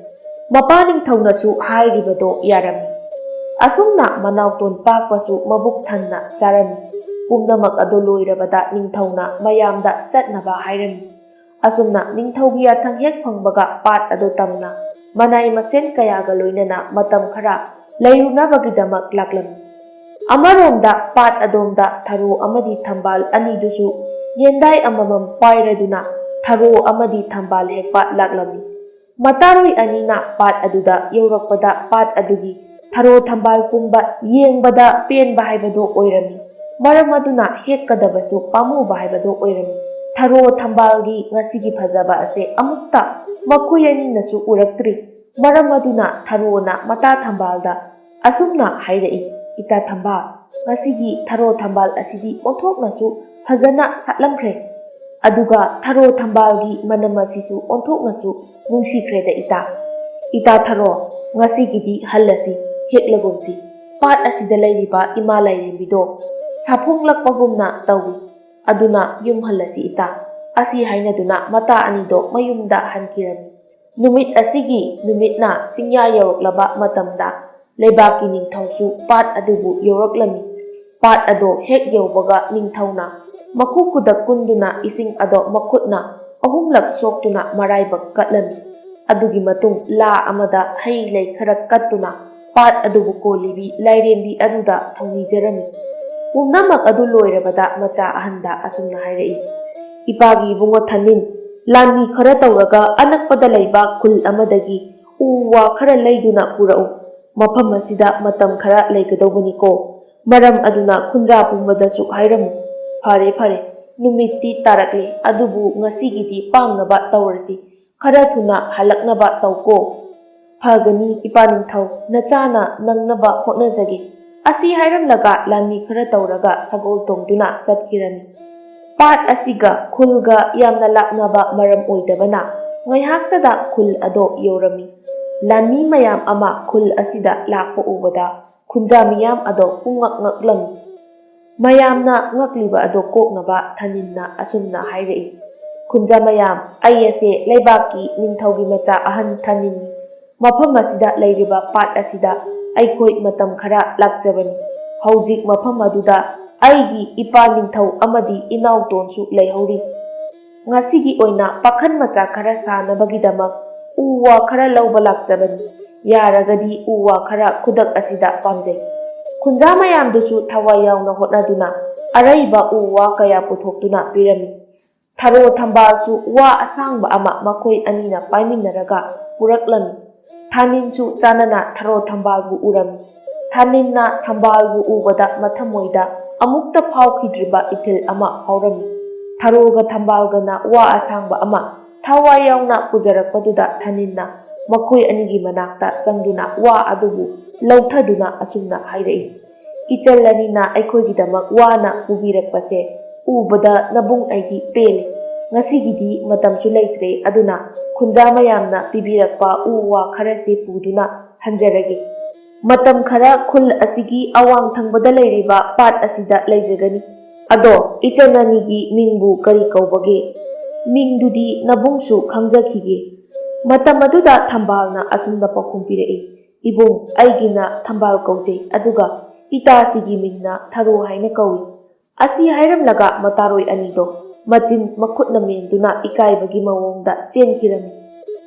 ꯃꯄꯥ ꯅꯤꯡꯊꯧꯅꯁꯨ ꯍꯥꯏꯔꯤꯕꯗꯣ ꯌꯥꯔꯝꯃꯤ꯫ ꯑꯁꯨꯝꯅ ꯃꯅꯥꯎꯇꯣꯟ ꯄꯥꯛꯄꯁꯨ ꯃꯕꯨꯛ ꯊꯟꯅ ꯆꯥꯔꯝꯃꯤ꯫ ꯄꯨꯝꯅꯃꯛ ꯑꯗꯨ ꯂꯣꯏꯔꯕꯗ ꯅꯤꯡꯊꯧꯅ ꯃꯌꯥꯝꯗ ꯆꯠꯅꯕ ꯍꯥꯏꯔꯝꯃꯤ꯫ ꯑꯁꯨꯝꯅ ꯅꯤꯡꯊꯧꯒꯤ ꯌꯥꯊꯪ ꯍꯦꯛ ꯐꯪꯕꯒ ꯄꯥꯠ ꯑꯗꯨ ꯇꯝꯅ ꯃꯅꯥꯏ ꯃꯁꯦꯟ ꯀꯌꯥꯒ ꯂꯣꯏꯅꯅ ꯃꯇꯝ ꯈꯔ ꯂꯩꯔꯨꯅꯕꯒꯤꯗꯃꯛ ꯂꯥꯛꯂꯝꯃꯤ꯫ ꯑꯃꯔꯣꯝꯗ ꯄꯥꯠ ꯑꯗꯣꯝꯗ ꯊꯔꯣ ꯑꯃꯗꯤ ꯊꯝꯕꯥꯜ ꯑꯅꯤꯗꯨꯁꯨ ꯌꯦꯟꯗꯥꯏ ꯑꯃꯃꯝ ꯄꯥꯏꯔꯗꯨꯅ ꯊꯔꯣ ꯑꯃꯗꯤ ꯊꯝꯕꯥꯜ ꯍꯦꯛꯄ ꯂꯥꯛꯂꯝꯃꯤ꯫ ꯃꯇꯥꯔꯣꯏ ꯑꯅꯤꯅ ꯄꯥꯠ ꯑꯗꯨꯗ ꯌꯧꯔꯛꯄꯗ ꯄꯥꯠ ꯑꯗꯨꯒꯤ ꯊꯔꯣ ꯊꯝꯕꯥꯜ ꯄꯨꯝꯕ ꯌꯦꯡꯕꯗ ꯄꯦꯟꯕ ꯍꯥꯏꯕꯗꯨ ꯑꯣꯏꯔꯝꯃꯤ꯫ ꯃꯔꯝ ꯑꯗꯨꯅ ꯍꯦꯛꯀꯗꯕꯁꯨ ꯄꯥꯝꯃꯨꯕ ꯍꯥꯏꯕꯗꯨ ꯑꯣꯏꯔꯝꯃꯤ꯫ ꯊꯔꯣ ꯊꯝꯕꯥꯜꯒꯤ ꯉꯁꯤꯒꯤ ꯐꯖꯕ ꯑꯁꯦ ꯑꯃꯨꯛꯇ ꯃꯈꯣꯏ ꯑꯅꯤꯅꯁꯨ ꯎꯔꯛꯇ꯭ꯔꯤ꯫ ꯃꯔꯝ ꯑꯗꯨꯅ ꯊꯔꯣꯅ ꯃꯇꯥ ꯊꯝꯕꯥꯜꯗ ꯑꯁꯨꯝꯅ ꯍꯥꯏꯔꯛꯏ, "ꯏꯇꯥ ꯊꯝꯕꯥꯜ, ꯉꯁꯤꯒꯤ ꯊꯔꯣ ꯊꯝꯕꯥꯜ ꯑꯁꯤꯗꯤ ꯑꯣꯟꯊꯣꯛꯅꯁꯨ ꯐꯖꯅ ꯁꯥꯠꯂꯝꯈ꯭ꯔꯦ"꯫ ꯑꯗꯨꯒ ꯊꯔꯣ ꯊꯝꯕꯥꯜꯒꯤ ꯃꯅꯝ ꯑꯁꯤꯁꯨ ꯑꯣꯟꯊꯣꯛꯅꯁꯨ ꯅꯨꯡꯁꯤꯈ꯭ꯔꯦꯗ ꯏꯇꯥ꯫ ꯏꯇꯥ ꯊꯔꯣ, ꯉꯁꯤꯒꯤꯗꯤ ꯍꯜꯂꯁꯤ, ꯍꯦꯛꯂꯒꯨꯝꯁꯤ꯫ ꯄꯥꯠ ꯑꯁꯤꯗ ꯂꯩꯔꯤꯕ ꯏꯃꯥ ꯂꯥꯏꯔꯦꯝꯕꯤꯗꯣ ꯁꯥꯐꯣꯡꯂꯛꯄꯒꯨꯝꯅ ꯇꯧꯏ꯫ ꯑꯗꯨꯅ ꯌꯨꯝ ꯍꯜꯂꯁꯤ ꯏꯇꯥ꯫ ꯑꯁꯤ ꯍꯥꯏꯅꯗꯨꯅ ꯃꯇꯥ ꯑꯅꯤꯗꯣ ꯃꯌꯨꯝꯗ ꯍꯟꯈꯤꯔꯝꯃꯤ꯫ ꯅꯨꯃꯤꯠ ꯑꯁꯤꯒꯤ ꯅꯨꯃꯤꯠꯅ ꯆꯤꯡꯌꯥ ꯌꯧꯔꯛꯂꯕ ꯃꯇꯝꯗ ꯂꯩꯕꯥꯛꯀꯤ ꯅꯤꯡꯊꯧꯁꯨ ꯄꯥꯠ ꯑꯗꯨꯕꯨ ꯌꯧꯔꯛꯂꯝꯃꯤ꯫ ꯄꯥꯠ ꯑꯗꯣ ꯍꯦꯛ ꯌꯧꯕꯒ ꯅꯤꯡꯊꯧꯅ ꯃꯈꯨ ꯈꯨꯗꯛ ꯀꯨꯟꯗꯨꯅ ꯏꯁꯤꯡ ꯑꯗꯣ ꯃꯈꯨꯠꯅ ꯑꯍꯨꯝꯂꯛ ꯁꯣꯛꯇꯨꯅ ꯃꯔꯥꯏꯕꯛ ꯀꯠꯂꯝꯃꯤ꯫ ꯑꯗꯨꯒꯤ ꯃꯇꯨꯡ ꯂꯥ ꯑꯃꯗ ꯍꯩ ꯂꯩ ꯈꯔ ꯀꯠꯇꯨꯅ ꯄꯥꯠ ꯑꯗꯨꯕꯨ ꯀꯣꯜꯂꯤꯕꯤ ꯂꯥꯏꯔꯦꯝꯕꯤ ꯑꯗꯨꯗ ꯊꯧꯅꯤꯖꯔꯝꯃꯤ꯫ ꯄꯨꯝꯅꯃꯛ ꯑꯗꯨ ꯂꯣꯏꯔꯕꯗ ꯃꯆꯥ ꯑꯍꯟꯗ ꯑꯁꯨꯝꯅ ꯍꯥꯏꯔꯛꯏ, "ꯏꯄꯥꯒꯤ ꯏꯕꯨꯡꯉꯣ ꯊꯥꯅꯤꯟ, ꯂꯥꯟꯃꯤ ꯈꯔ ꯇꯧꯔꯒ ꯑꯅꯛꯄꯗ ꯂꯩꯕ ꯈꯨꯜ ꯑꯃꯗꯒꯤ ꯎ ꯋꯥ ꯈꯔ ꯂꯩꯗꯨꯅ ꯄꯨꯔꯛꯎ꯫ ꯃꯐꯝ ꯑꯁꯤꯗ ꯃꯇꯝ ꯈꯔ ꯂꯩꯒꯗꯧꯕꯅꯤꯀꯣ꯫ ꯃꯔꯝ ꯑꯗꯨꯅ ꯈꯨꯟꯖꯥ ꯄꯨꯝꯕꯗꯁꯨ ꯍꯥꯏꯔꯝꯃꯨ꯫ ꯐꯔꯦ, ꯐꯔꯦ, ꯅꯨꯃꯤꯠꯇꯤ ꯇꯥꯔꯛꯂꯦ, ꯑꯗꯨꯕꯨ ꯉꯁꯤꯒꯤꯗꯤ ꯄꯥꯡꯅꯕ ꯇꯧꯔꯁꯤ꯫ ꯈꯔ ꯊꯨꯅ ꯍꯜꯂꯛꯅꯕ ꯇꯧꯀꯣ꯫" "ꯐꯒꯅꯤ, ꯏꯄꯥ ꯅꯤꯡꯊꯧ, ꯅꯆꯥꯅ ꯅꯪꯅꯕ ꯍꯣꯠꯅꯖꯒꯦ꯫" ꯑꯁꯤ ꯍꯥꯏꯔꯝꯂꯒ ꯂꯥꯟꯃꯤ ꯈꯔ ꯇꯧꯔꯒ ꯁꯒꯣꯜ ꯇꯣꯡꯗꯨꯅ ꯆꯠꯈꯤꯔꯝꯃꯤ꯫ ꯄꯥꯠ ꯑꯁꯤꯒ ꯈꯨꯜꯒ ꯌꯥꯝꯅ ꯂꯥꯞꯅꯕ ꯃꯔꯝ ꯑꯣꯏꯗꯕꯅ ꯉꯥꯏꯍꯥꯛꯇꯗ ꯈꯨꯜ ꯑꯗꯣ ꯌꯧꯔꯝꯃꯤ꯫ ꯂꯥꯟꯃꯤ ꯃꯌꯥꯝ ꯑꯃ ꯈꯨꯜ ꯑꯁꯤꯗ ꯂꯥꯛꯄ ꯎꯕꯗ ꯈꯨꯟꯖꯥ ꯃꯤꯌꯥꯝ ꯑꯗꯣ ꯄꯨꯡꯉꯛ ꯉꯛꯂꯝꯃꯤ꯫ ꯃꯌꯥꯝꯅ ꯉꯛꯂꯤꯕ ꯑꯗꯣ ꯀꯣꯛꯅꯕ ꯊꯥꯅꯤꯟꯅ ꯑꯁꯨꯝꯅ ꯍꯥꯏꯔꯛꯏ, "ꯈꯨꯟꯖꯥ ꯃꯌꯥꯝ, ꯑꯩ ꯑꯁꯦ ꯂꯩꯕꯥꯛꯀꯤ ꯅꯤꯡꯊꯧꯒꯤ ꯃꯆꯥ ꯑꯍꯟ ꯊꯥꯅꯤꯟꯅꯤ꯫ ꯃꯐꯝ ꯑꯁꯤꯗ ꯂꯩꯔꯤꯕ ꯄꯥꯠ ꯑꯁꯤꯗ ꯑꯩꯈꯣꯏ ꯃꯇꯝ ꯈꯔ ꯂꯥꯛꯆꯕꯅꯤ꯫ ꯍꯧꯖꯤꯛ ꯃꯐꯝ ꯑꯗꯨꯗ ꯑꯩꯒꯤ ꯏꯄꯥ ꯅꯤꯡꯊꯧ ꯑꯃꯗꯤ ꯏꯅꯥꯎꯇꯣꯟꯁꯨ ꯂꯩꯍꯧꯔꯤ꯫ ꯉꯁꯤꯒꯤ ꯑꯣꯏꯅ ꯄꯥꯈꯟ ꯃꯆꯥ ꯈꯔ ꯁꯥꯅꯕꯒꯤꯗꯃꯛ ꯎ ꯋꯥ ꯈꯔ ꯂꯧꯕ ꯂꯥꯛꯆꯕꯅꯤ꯫ ꯌꯥꯔꯒꯗꯤ ꯎ ꯋꯥ ꯈꯔ ꯈꯨꯗꯛ ꯑꯁꯤꯗ ꯄꯥꯝꯖꯩ꯫" ꯈꯨꯟꯖꯥ ꯃꯌꯥꯝꯗꯨꯁꯨ ꯊꯋꯥꯏ ꯌꯥꯎꯅ ꯍꯣꯠꯅꯗꯨꯅ ꯑꯔꯩꯕ ꯎ ꯋꯥ ꯀꯌꯥ ꯄꯨꯊꯣꯛꯇꯨꯅ ꯄꯤꯔꯝꯃꯤ꯫ ꯊꯔꯣ ꯊꯝꯕꯥꯜꯁꯨ ꯋꯥ ꯑꯁꯥꯡꯕ ꯑꯃ ꯃꯈꯣꯏ ꯑꯅꯤꯅ ꯄꯥꯏꯃꯤꯟꯅꯔꯒ ꯄꯨꯔꯛꯂꯝꯃꯤ꯫ ꯊꯥꯅꯤꯟꯁꯨ ꯆꯥꯅꯅ ꯊꯔꯣ ꯊꯝꯕꯥꯜꯕꯨ ꯎꯔꯝꯃꯤ꯫ ꯊꯥꯅꯤꯟꯅ ꯊꯝꯕꯥꯜꯕꯨ ꯎꯕꯗ ꯃꯊꯃꯣꯏꯗ ꯑꯃꯨꯛꯇ ꯐꯥꯎꯈꯤꯗ꯭ꯔꯤꯕ ꯏꯊꯤꯜ ꯑꯃ ꯐꯥꯎꯔꯝꯃꯤ꯫ ꯊꯔꯣꯒ ꯊꯝꯕꯥꯜꯒꯅ ꯋꯥ ꯑꯁꯥꯡꯕ ꯑꯃ ꯊꯋꯥꯏ ꯌꯥꯎꯅ ꯄꯨꯖꯔꯛꯄꯗꯨꯗ ꯊꯥꯅꯤꯟꯅ ꯃꯈꯣꯏ ꯑꯅꯤꯒꯤ ꯃꯅꯥꯛꯇ ꯆꯪꯗꯨꯅ ꯋꯥ ꯑꯗꯨꯕꯨ ꯂꯧꯊꯗꯨꯅ ꯑꯁꯨꯝꯅ ꯍꯥꯏꯔꯛꯏ, "ꯏꯆꯜ ꯑꯅꯤꯅ ꯑꯩꯈꯣꯏꯒꯤꯗꯃꯛ ꯋꯥꯅ ꯄꯨꯕꯤꯔꯛꯄꯁꯦ ꯎꯕꯗ ꯅꯕꯨꯡ ꯑꯩꯗꯤ ꯄꯦꯜꯂꯦ꯫ ꯉꯁꯤꯒꯤꯗꯤ ꯃꯇꯝꯁꯨ ꯂꯩꯇ꯭ꯔꯦ, ꯑꯗꯨꯅ ꯈꯨꯟꯖꯥ ꯃꯌꯥꯝꯅ ꯄꯤꯕꯤꯔꯛꯄ ꯎ ꯋꯥ ꯈꯔꯁꯤ ꯄꯨꯗꯨꯅ ꯍꯟꯖꯔꯒꯦ꯫ ꯃꯇꯝ ꯈꯔ ꯈꯨꯜ ꯑꯁꯤꯒꯤ ꯑꯋꯥꯡ ꯊꯪꯕꯗ ꯂꯩꯔꯤꯕ ꯄꯥꯠ ꯑꯁꯤꯗ ꯂꯩꯖꯒꯅꯤ꯫ ꯑꯗꯣ ꯏꯆꯟ ꯑꯅꯤꯒꯤ ꯃꯤꯡꯕꯨ ꯀꯔꯤ ꯀꯧꯕꯒꯦ? ꯃꯤꯡꯗꯨꯗꯤ ꯅꯕꯨꯡꯁꯨ ꯈꯪꯖꯈꯤꯒꯦ꯫ ꯃꯇꯝ ꯑꯗꯨꯗ ꯊꯝꯕꯥꯜꯅ ꯑꯁꯨꯝꯅ ꯄꯥꯎꯈꯨꯝ ꯄꯤꯔꯛꯏ, "ꯏꯕꯨꯡ, ꯑꯩꯒꯤꯅ ꯊꯝꯕꯥꯜ ꯀꯧꯖꯩ, ꯑꯗꯨꯒ ꯏꯇꯥꯁꯤꯒꯤ ꯃꯤꯡꯅ ꯊꯔꯣ ꯍꯥꯏꯅ ꯀꯧꯏ꯫" ꯑꯁꯤ ꯍꯥꯏꯔꯝꯂꯒ ꯃꯇꯥꯔꯣꯏ ꯑꯅꯤꯗꯣ ꯃꯆꯤꯟ ꯃꯈꯨꯠꯅ ꯃꯦꯟꯗꯨꯅ ꯏꯀꯥꯏꯕꯒꯤ ꯃꯑꯣꯡꯗ ꯆꯦꯟꯈꯤꯔꯝꯃꯤ꯫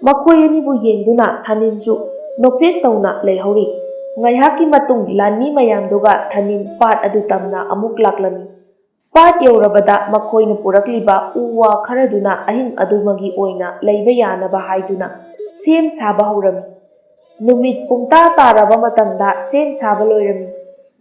ꯃꯈꯣꯏ ꯑꯅꯤꯕꯨ ꯌꯦꯡꯗꯨꯅ ꯊꯥꯅꯤꯟꯁꯨ ꯅꯣꯛꯐꯦꯠ ꯇꯧꯅ ꯂꯩꯍꯧꯔꯤ꯫ ꯉꯥꯏꯍꯥꯛꯀꯤ ꯃꯇꯨꯡ ꯂꯥꯟꯃꯤ ꯃꯌꯥꯝꯗꯨꯒ ꯊꯥꯅꯤꯟ ꯄꯥꯠ ꯑꯗꯨ ꯇꯝꯅ ꯑꯃꯨꯛ ꯂꯥꯛꯂꯝꯃꯤ꯫ ꯄꯥꯠ ꯌꯧꯔꯕꯗ ꯃꯈꯣꯏꯅ ꯄꯨꯔꯛꯂꯤꯕ ꯎ ꯋꯥ ꯈꯔꯗꯨꯅ ꯑꯍꯤꯡ ꯑꯗꯨꯃꯒꯤ ꯑꯣꯏꯅ ꯂꯩꯕ ꯌꯥꯅꯕ ꯍꯥꯏꯗꯨꯅ ꯁꯦꯝ ꯁꯥꯕ ꯍꯧꯔꯝꯃꯤ꯫ ꯅꯨꯃꯤꯠ ꯄꯨꯡꯇꯥ ꯇꯥꯔꯕ ꯃꯇꯝꯗ ꯁꯦꯝ ꯁꯥꯕ ꯂꯣꯏꯔꯝꯃꯤ꯫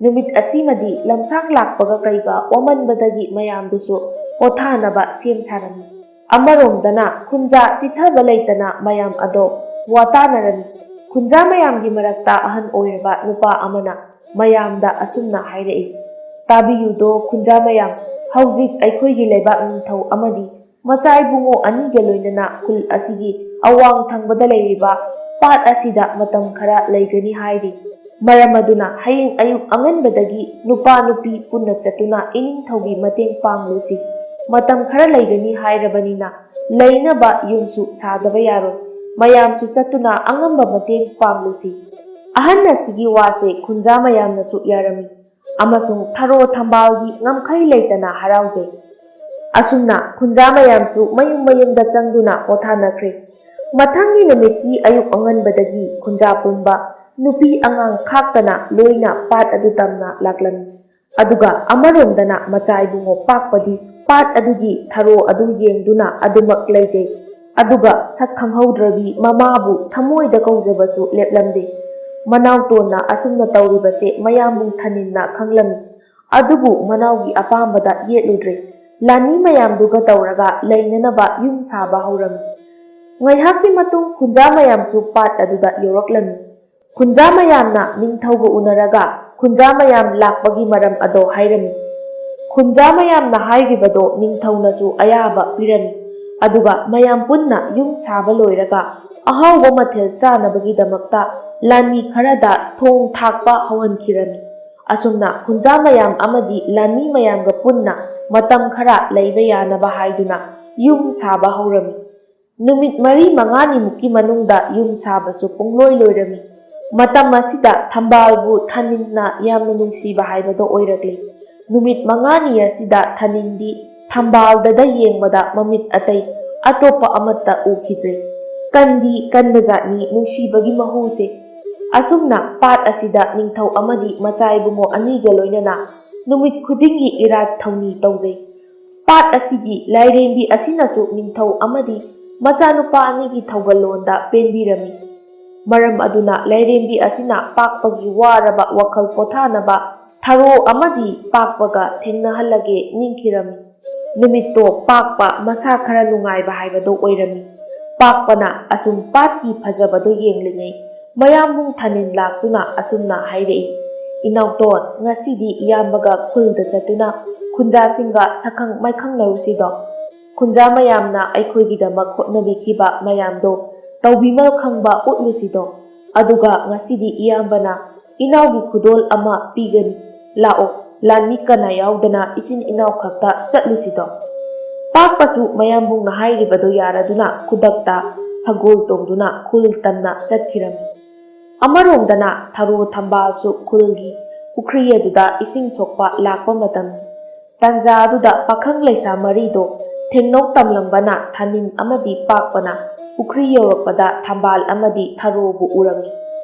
ꯅꯨꯃꯤꯠ ꯑꯁꯤꯃꯗꯤ ꯂꯝꯁꯥꯡ ꯂꯥꯛꯄꯒ ꯀꯩꯒ ꯋꯥꯃꯟꯕꯗꯒꯤ ꯃꯌꯥꯝꯗꯨꯁꯨ ꯄꯣꯊꯥꯅꯕ ꯁꯦꯝ ꯁꯥꯔꯝꯃꯤ꯫ ꯑꯃꯔꯣꯝꯗꯅ ꯈꯨꯟꯖꯥ ꯆꯤꯊꯕ ꯂꯩꯇꯅ ꯃꯌꯥꯝ ꯑꯗꯣ ꯋꯥꯇꯥꯅꯔꯝꯃꯤ꯫ ꯈꯨꯟꯖꯥ ꯃꯌꯥꯝꯒꯤ ꯃꯔꯛꯇ ꯑꯍꯟ ꯑꯣꯏꯔꯕ ꯅꯨꯄꯥ ꯑꯃꯅ ꯃꯌꯥꯝꯗ ꯑꯁꯨꯝꯅ ꯍꯥꯏꯔꯛꯏ, "ꯇꯥꯕꯤꯌꯨꯗꯣ ꯈꯨꯟꯖꯥ ꯃꯌꯥꯝ, ꯍꯧꯖꯤꯛ ꯑꯩꯈꯣꯏꯒꯤ ꯂꯩꯕꯥꯛ ꯅꯤꯡꯊꯧ ꯑꯃꯗꯤ ꯃꯆꯥ ꯏꯕꯨꯡꯉꯣ ꯑꯅꯤꯒ ꯂꯣꯏꯅꯅ ꯈꯨꯜ ꯑꯁꯤꯒꯤ ꯑꯋꯥꯡ ꯊꯪꯕꯗ ꯂꯩꯔꯤꯕ ꯄꯥꯠ ꯑꯁꯤꯗ ꯃꯇꯝ ꯈꯔ ꯂꯩꯒꯅꯤ ꯍꯥꯏꯔꯤ꯫ ꯃꯔꯝ ꯑꯗꯨꯅ ꯍꯌꯦꯡ ꯑꯌꯨꯛ ꯑꯉꯟꯕꯗꯒꯤ ꯅꯨꯄꯥ ꯅꯨꯄꯤ ꯄꯨꯟꯅ ꯆꯠꯇꯨꯅ ꯏꯅꯤꯡꯊꯧꯒꯤ ꯃꯇꯦꯡ ꯄꯥꯡꯂꯨꯁꯤ꯫ ꯃꯇꯝ ꯈꯔ ꯂꯩꯒꯅꯤ ꯍꯥꯏꯔꯕꯅꯤꯅ ꯂꯩꯅꯕ ꯌꯨꯝꯁꯨ ꯁꯥꯗꯕ ꯌꯥꯔꯣꯏ꯫ ꯃꯌꯥꯝꯁꯨ ꯆꯠꯇꯨꯅ ꯑꯉꯝꯕ ꯃꯇꯦꯡ ꯄꯥꯡꯂꯨꯁꯤ꯫" ꯑꯍꯟ ꯑꯁꯤꯒꯤ ꯋꯥꯁꯦ ꯈꯨꯟꯖꯥ ꯃꯌꯥꯝꯅꯁꯨ ꯌꯥꯔꯝꯃꯤ ꯑꯃꯁꯨꯡ ꯊꯔꯣ ꯊꯝꯕꯥꯜꯒꯤ ꯉꯝꯈꯩ ꯂꯩꯇꯅ ꯍꯔꯥꯎꯖꯩ꯫ ꯑꯁꯨꯝꯅ ꯈꯨꯟꯖꯥ ꯃꯌꯥꯝꯁꯨ ꯃꯌꯨꯝ ꯃꯌꯨꯝꯗ ꯆꯪꯗꯨꯅ ꯄꯣꯊꯥꯅꯈ꯭ꯔꯦ꯫ ꯃꯊꯪꯒꯤ ꯅꯨꯃꯤꯠꯀꯤ ꯑꯌꯨꯛ ꯑꯉꯟꯕꯗꯒꯤ ꯈꯨꯟꯖꯥ ꯄꯨꯝꯕ, ꯅꯨꯄꯤ ꯑꯉꯥꯡ ꯈꯥꯛꯇꯅ ꯂꯣꯏꯅ ꯄꯥꯠ ꯑꯗꯨ ꯇꯝꯅ ꯂꯥꯛꯂꯝꯃꯤ꯫ ꯑꯗꯨꯒ ꯑꯃꯔꯣꯝꯗꯅ ꯃꯆꯥ ꯏꯕꯨꯡꯉꯣ ꯄꯥꯛꯄꯗꯤ ꯄꯥꯠ ꯑꯗꯨꯒꯤ ꯊꯔꯣ ꯑꯗꯨ ꯌꯦꯡꯗꯨꯅ ꯑꯗꯨꯃꯛ ꯂꯩꯖꯩ꯫ ꯑꯗꯨꯒ ꯁꯛ ꯈꯪꯍꯧꯗ꯭ꯔꯕꯤ ꯃꯃꯥꯕꯨ ꯊꯃꯣꯏꯗ ꯀꯧꯖꯕꯁꯨ ꯂꯦꯞꯂꯝꯗꯦ꯫ ꯃꯅꯥꯎꯇꯣꯟꯅ ꯑꯁꯨꯝꯅ ꯇꯧꯔꯤꯕꯁꯦ ꯃꯌꯥꯝꯕꯨ ꯊꯥꯅꯤꯟꯅ ꯈꯪꯂꯝꯃꯤ꯫ ꯑꯗꯨꯕꯨ ꯃꯅꯥꯎꯒꯤ ꯑꯄꯥꯝꯕꯗ ꯌꯦꯠꯂꯨꯗ꯭ꯔꯦ꯫ ꯂꯥꯟꯃꯤ ꯃꯌꯥꯝꯗꯨꯒ ꯇꯧꯔꯒ ꯂꯩꯅꯅꯕ ꯌꯨꯝ ꯁꯥꯕ ꯍꯧꯔꯝꯃꯤ꯫ ꯉꯥꯏꯍꯥꯛꯀꯤ ꯃꯇꯨꯡ ꯈꯨꯟꯖꯥ ꯃꯌꯥꯝꯁꯨ ꯄꯥꯠ ꯑꯗꯨꯗ ꯌꯧꯔꯛꯂꯝꯃꯤ꯫ ꯈꯨꯟꯖꯥ ꯃꯌꯥꯝꯅ ꯅꯤꯡꯊꯧꯒ ꯎꯅꯔꯒ ꯈꯨꯟꯖꯥ ꯃꯌꯥꯝ ꯂꯥꯛꯄꯒꯤ ꯃꯔꯝ ꯑꯗꯣ ꯍꯥꯏꯔꯝꯃꯤ꯫ ꯈꯨꯟꯖꯥ ꯃꯌꯥꯝꯅ ꯍꯥꯏꯔꯤꯕꯗꯣ ꯅꯤꯡꯊꯧꯅꯁꯨ ꯑꯌꯥꯕ ꯄꯤꯔꯝꯃꯤ꯫ ꯑꯗꯨꯒ ꯃꯌꯥꯝ ꯄꯨꯟꯅ ꯌꯨꯝ ꯁꯥꯕ ꯂꯣꯏꯔꯒ ꯑꯍꯥꯎꯕ ꯃꯊꯦꯜ ꯆꯥꯅꯕꯒꯤꯗꯃꯛꯇ ꯂꯥꯟꯃꯤ ꯈꯔꯗ ꯊꯣꯡ ꯊꯥꯛꯄ ꯍꯧꯍꯟꯈꯤꯔꯝꯃꯤ꯫ ꯑꯁꯨꯝꯅ ꯈꯨꯟꯖꯥ ꯃꯌꯥꯝ ꯑꯃꯗꯤ ꯂꯥꯟꯃꯤ ꯃꯌꯥꯝꯒ ꯄꯨꯟꯅ ꯃꯇꯝ ꯈꯔ ꯂꯩꯕ ꯌꯥꯅꯕ ꯍꯥꯏꯗꯨꯅ ꯌꯨꯝ ꯁꯥꯕ ꯍꯧꯔꯝꯃꯤ꯫ ꯅꯨꯃꯤꯠ ꯃꯔꯤ ꯃꯉꯥꯅꯤꯃꯨꯛꯀꯤ ꯃꯅꯨꯡꯗ ꯌꯨꯝ ꯁꯥꯕꯁꯨ ꯄꯨꯡꯂꯣꯏ ꯂꯣꯏꯔꯝꯃꯤ꯫ ꯃꯇꯝ ꯑꯁꯤꯗ ꯊꯝꯕꯥꯜꯕꯨ ꯊꯥꯅꯤꯜꯅ ꯌꯥꯝꯅ ꯅꯨꯡꯁꯤꯕ ꯍꯥꯏꯕꯗꯣ ꯑꯣꯏꯔꯛꯂꯤ꯫ ꯅꯨꯃꯤꯠ ꯃꯉꯥꯅꯤ ꯑꯁꯤꯗ ꯊꯥꯅꯤꯜꯗꯤ ꯊꯝꯕꯥꯜꯗꯗ ꯌꯦꯡꯕꯗ ꯃꯃꯤꯠ ꯑꯇꯩ ꯑꯇꯣꯞꯄ ꯑꯃꯠꯇ ꯎꯈꯤꯗ꯭ꯔꯦ꯫ ꯀꯟꯗꯤ ꯀꯟꯕꯖꯥꯠꯅꯤ ꯅꯨꯡꯁꯤꯕꯒꯤ ꯃꯍꯨꯁꯦ꯫ ꯑꯁꯨꯝꯅ ꯄꯥꯠ ꯑꯁꯤꯗ ꯅꯤꯡꯊꯧ ꯑꯃꯗꯤ ꯃꯆꯥ ꯏꯕꯨꯡꯉꯣ ꯑꯅꯤꯒ ꯂꯣꯏꯅꯅ ꯅꯨꯃꯤꯠ ꯈꯨꯗꯤꯡꯒꯤ ꯏꯔꯥꯠ ꯊꯧꯅꯤ ꯇꯧꯖꯩ꯫ ꯄꯥꯠ ꯑꯁꯤꯒꯤ ꯂꯥꯏꯔꯦꯝꯕꯤ ꯑꯁꯤꯅꯁꯨ ꯅꯤꯡꯊꯧ ꯑꯃꯗꯤ ꯃꯆꯥꯅꯨꯄꯥ ꯑꯅꯤꯒꯤ ꯊꯧꯒꯜꯂꯣꯟꯗ ꯄꯦꯟꯕꯤꯔꯝꯃꯤ꯫ ꯃꯔꯝ ꯑꯗꯨꯅ ꯂꯥꯏꯔꯦꯝꯕꯤ ꯑꯁꯤꯅ ꯄꯥꯛꯄꯒꯤ ꯋꯥꯔꯕ ꯋꯥꯈꯜ ꯄꯣꯊꯥꯅꯕ ꯊꯔꯣ ꯑꯃꯗꯤ ꯄꯥꯛꯄꯒ ꯊꯦꯡꯅꯍꯜꯂꯒꯦ ꯅꯤꯡꯈꯤꯔꯝꯃꯤ꯫ ꯅꯨꯃꯤꯠꯇꯣ ꯄꯥꯛꯄ ꯃꯁꯥ ꯈꯔ ꯅꯨꯡꯉꯥꯏꯕ ꯍꯥꯏꯕꯗꯨ ꯑꯣꯏꯔꯝꯃꯤ꯫ ꯄꯥꯛꯄꯅ ꯑꯁꯨꯝ ꯄꯥꯠꯀꯤ ꯐꯖꯕꯗꯨ ꯌꯦꯡꯂꯤꯉꯩ ꯃꯌꯥꯝꯕꯨꯡ ꯊꯥꯅꯤꯜ ꯂꯥꯛꯇꯨꯅ ꯑꯁꯨꯝꯅ ꯍꯥꯏꯔꯛꯏ, "ꯏꯅꯥꯎꯇꯣꯟ, ꯉꯁꯤꯗꯤ ꯏꯌꯥꯝꯕꯒ ꯈꯨꯜꯗ ꯆꯠꯇꯨꯅ ꯈꯨꯟꯖꯥꯁꯤꯡꯒ ꯁꯛꯈꯪ ꯃꯥꯏꯈꯪꯅꯔꯨꯁꯤꯗꯣ꯫ ꯈꯨꯟꯖꯥ ꯃꯌꯥꯝꯅ ꯑꯩꯈꯣꯏꯒꯤꯗꯃꯛ ꯍꯣꯠꯅꯕꯤꯈꯤꯕ ꯃꯌꯥꯝꯗꯣ ꯇꯧꯕꯤꯃꯜ ꯈꯪꯕ ꯎꯠꯂꯨꯁꯤꯗꯣ꯫ ꯑꯗꯨꯒ ꯉꯁꯤꯗꯤ ꯏꯌꯥꯝꯕꯅ ꯏꯅꯥꯎꯒꯤ ꯈꯨꯗꯣꯜ ꯑꯃ ꯄꯤꯒꯅꯤ꯫ ꯂꯥꯛꯑꯣ, ꯂꯥꯟꯃꯤ ꯀꯅꯥ ꯌꯥꯎꯗꯅ ꯏꯆꯤꯟ ꯏꯅꯥꯎ ꯈꯛꯇ ꯆꯠꯂꯨꯁꯤꯗꯣ?" ꯄꯥꯛꯄꯁꯨ ꯃꯌꯥꯝꯕꯨꯡꯅ ꯍꯥꯏꯔꯤꯕꯗꯨ ꯌꯥꯔꯗꯨꯅ ꯈꯨꯗꯛꯇ ꯁꯒꯣꯜ ꯇꯣꯡꯗꯨꯅ ꯈꯨꯜ ꯇꯝꯅ ꯆꯠꯈꯤꯔꯝꯃꯤ꯫ ꯑꯃꯔꯣꯝꯗꯅ ꯊꯔꯣ ꯊꯝꯕꯥꯜꯁꯨ ꯈꯨꯜꯒꯤ ꯄꯨꯈ꯭ꯔꯤ ꯑꯗꯨꯗ ꯏꯁꯤꯡ ꯁꯣꯛꯄ ꯂꯥꯛꯄ ꯃꯇꯝꯅꯤ꯫ ꯇꯥꯟꯖꯥ ꯑꯗꯨꯗ ꯄꯥꯈꯪ ꯂꯩꯁꯥ ꯃꯔꯤꯗꯣ ꯊꯦꯡꯅꯧ ꯇꯝꯂꯝꯕꯅ ꯊꯥꯅꯤꯜ ꯑꯃꯗꯤ ꯄꯥꯛꯄꯅ ꯄꯨꯈ꯭ꯔꯤ ꯌꯧꯔꯛꯄꯗ ꯊꯝꯕꯥꯜ ꯑꯃꯗꯤ ꯊꯔꯣꯕꯨ ꯎꯔꯝꯃꯤ꯫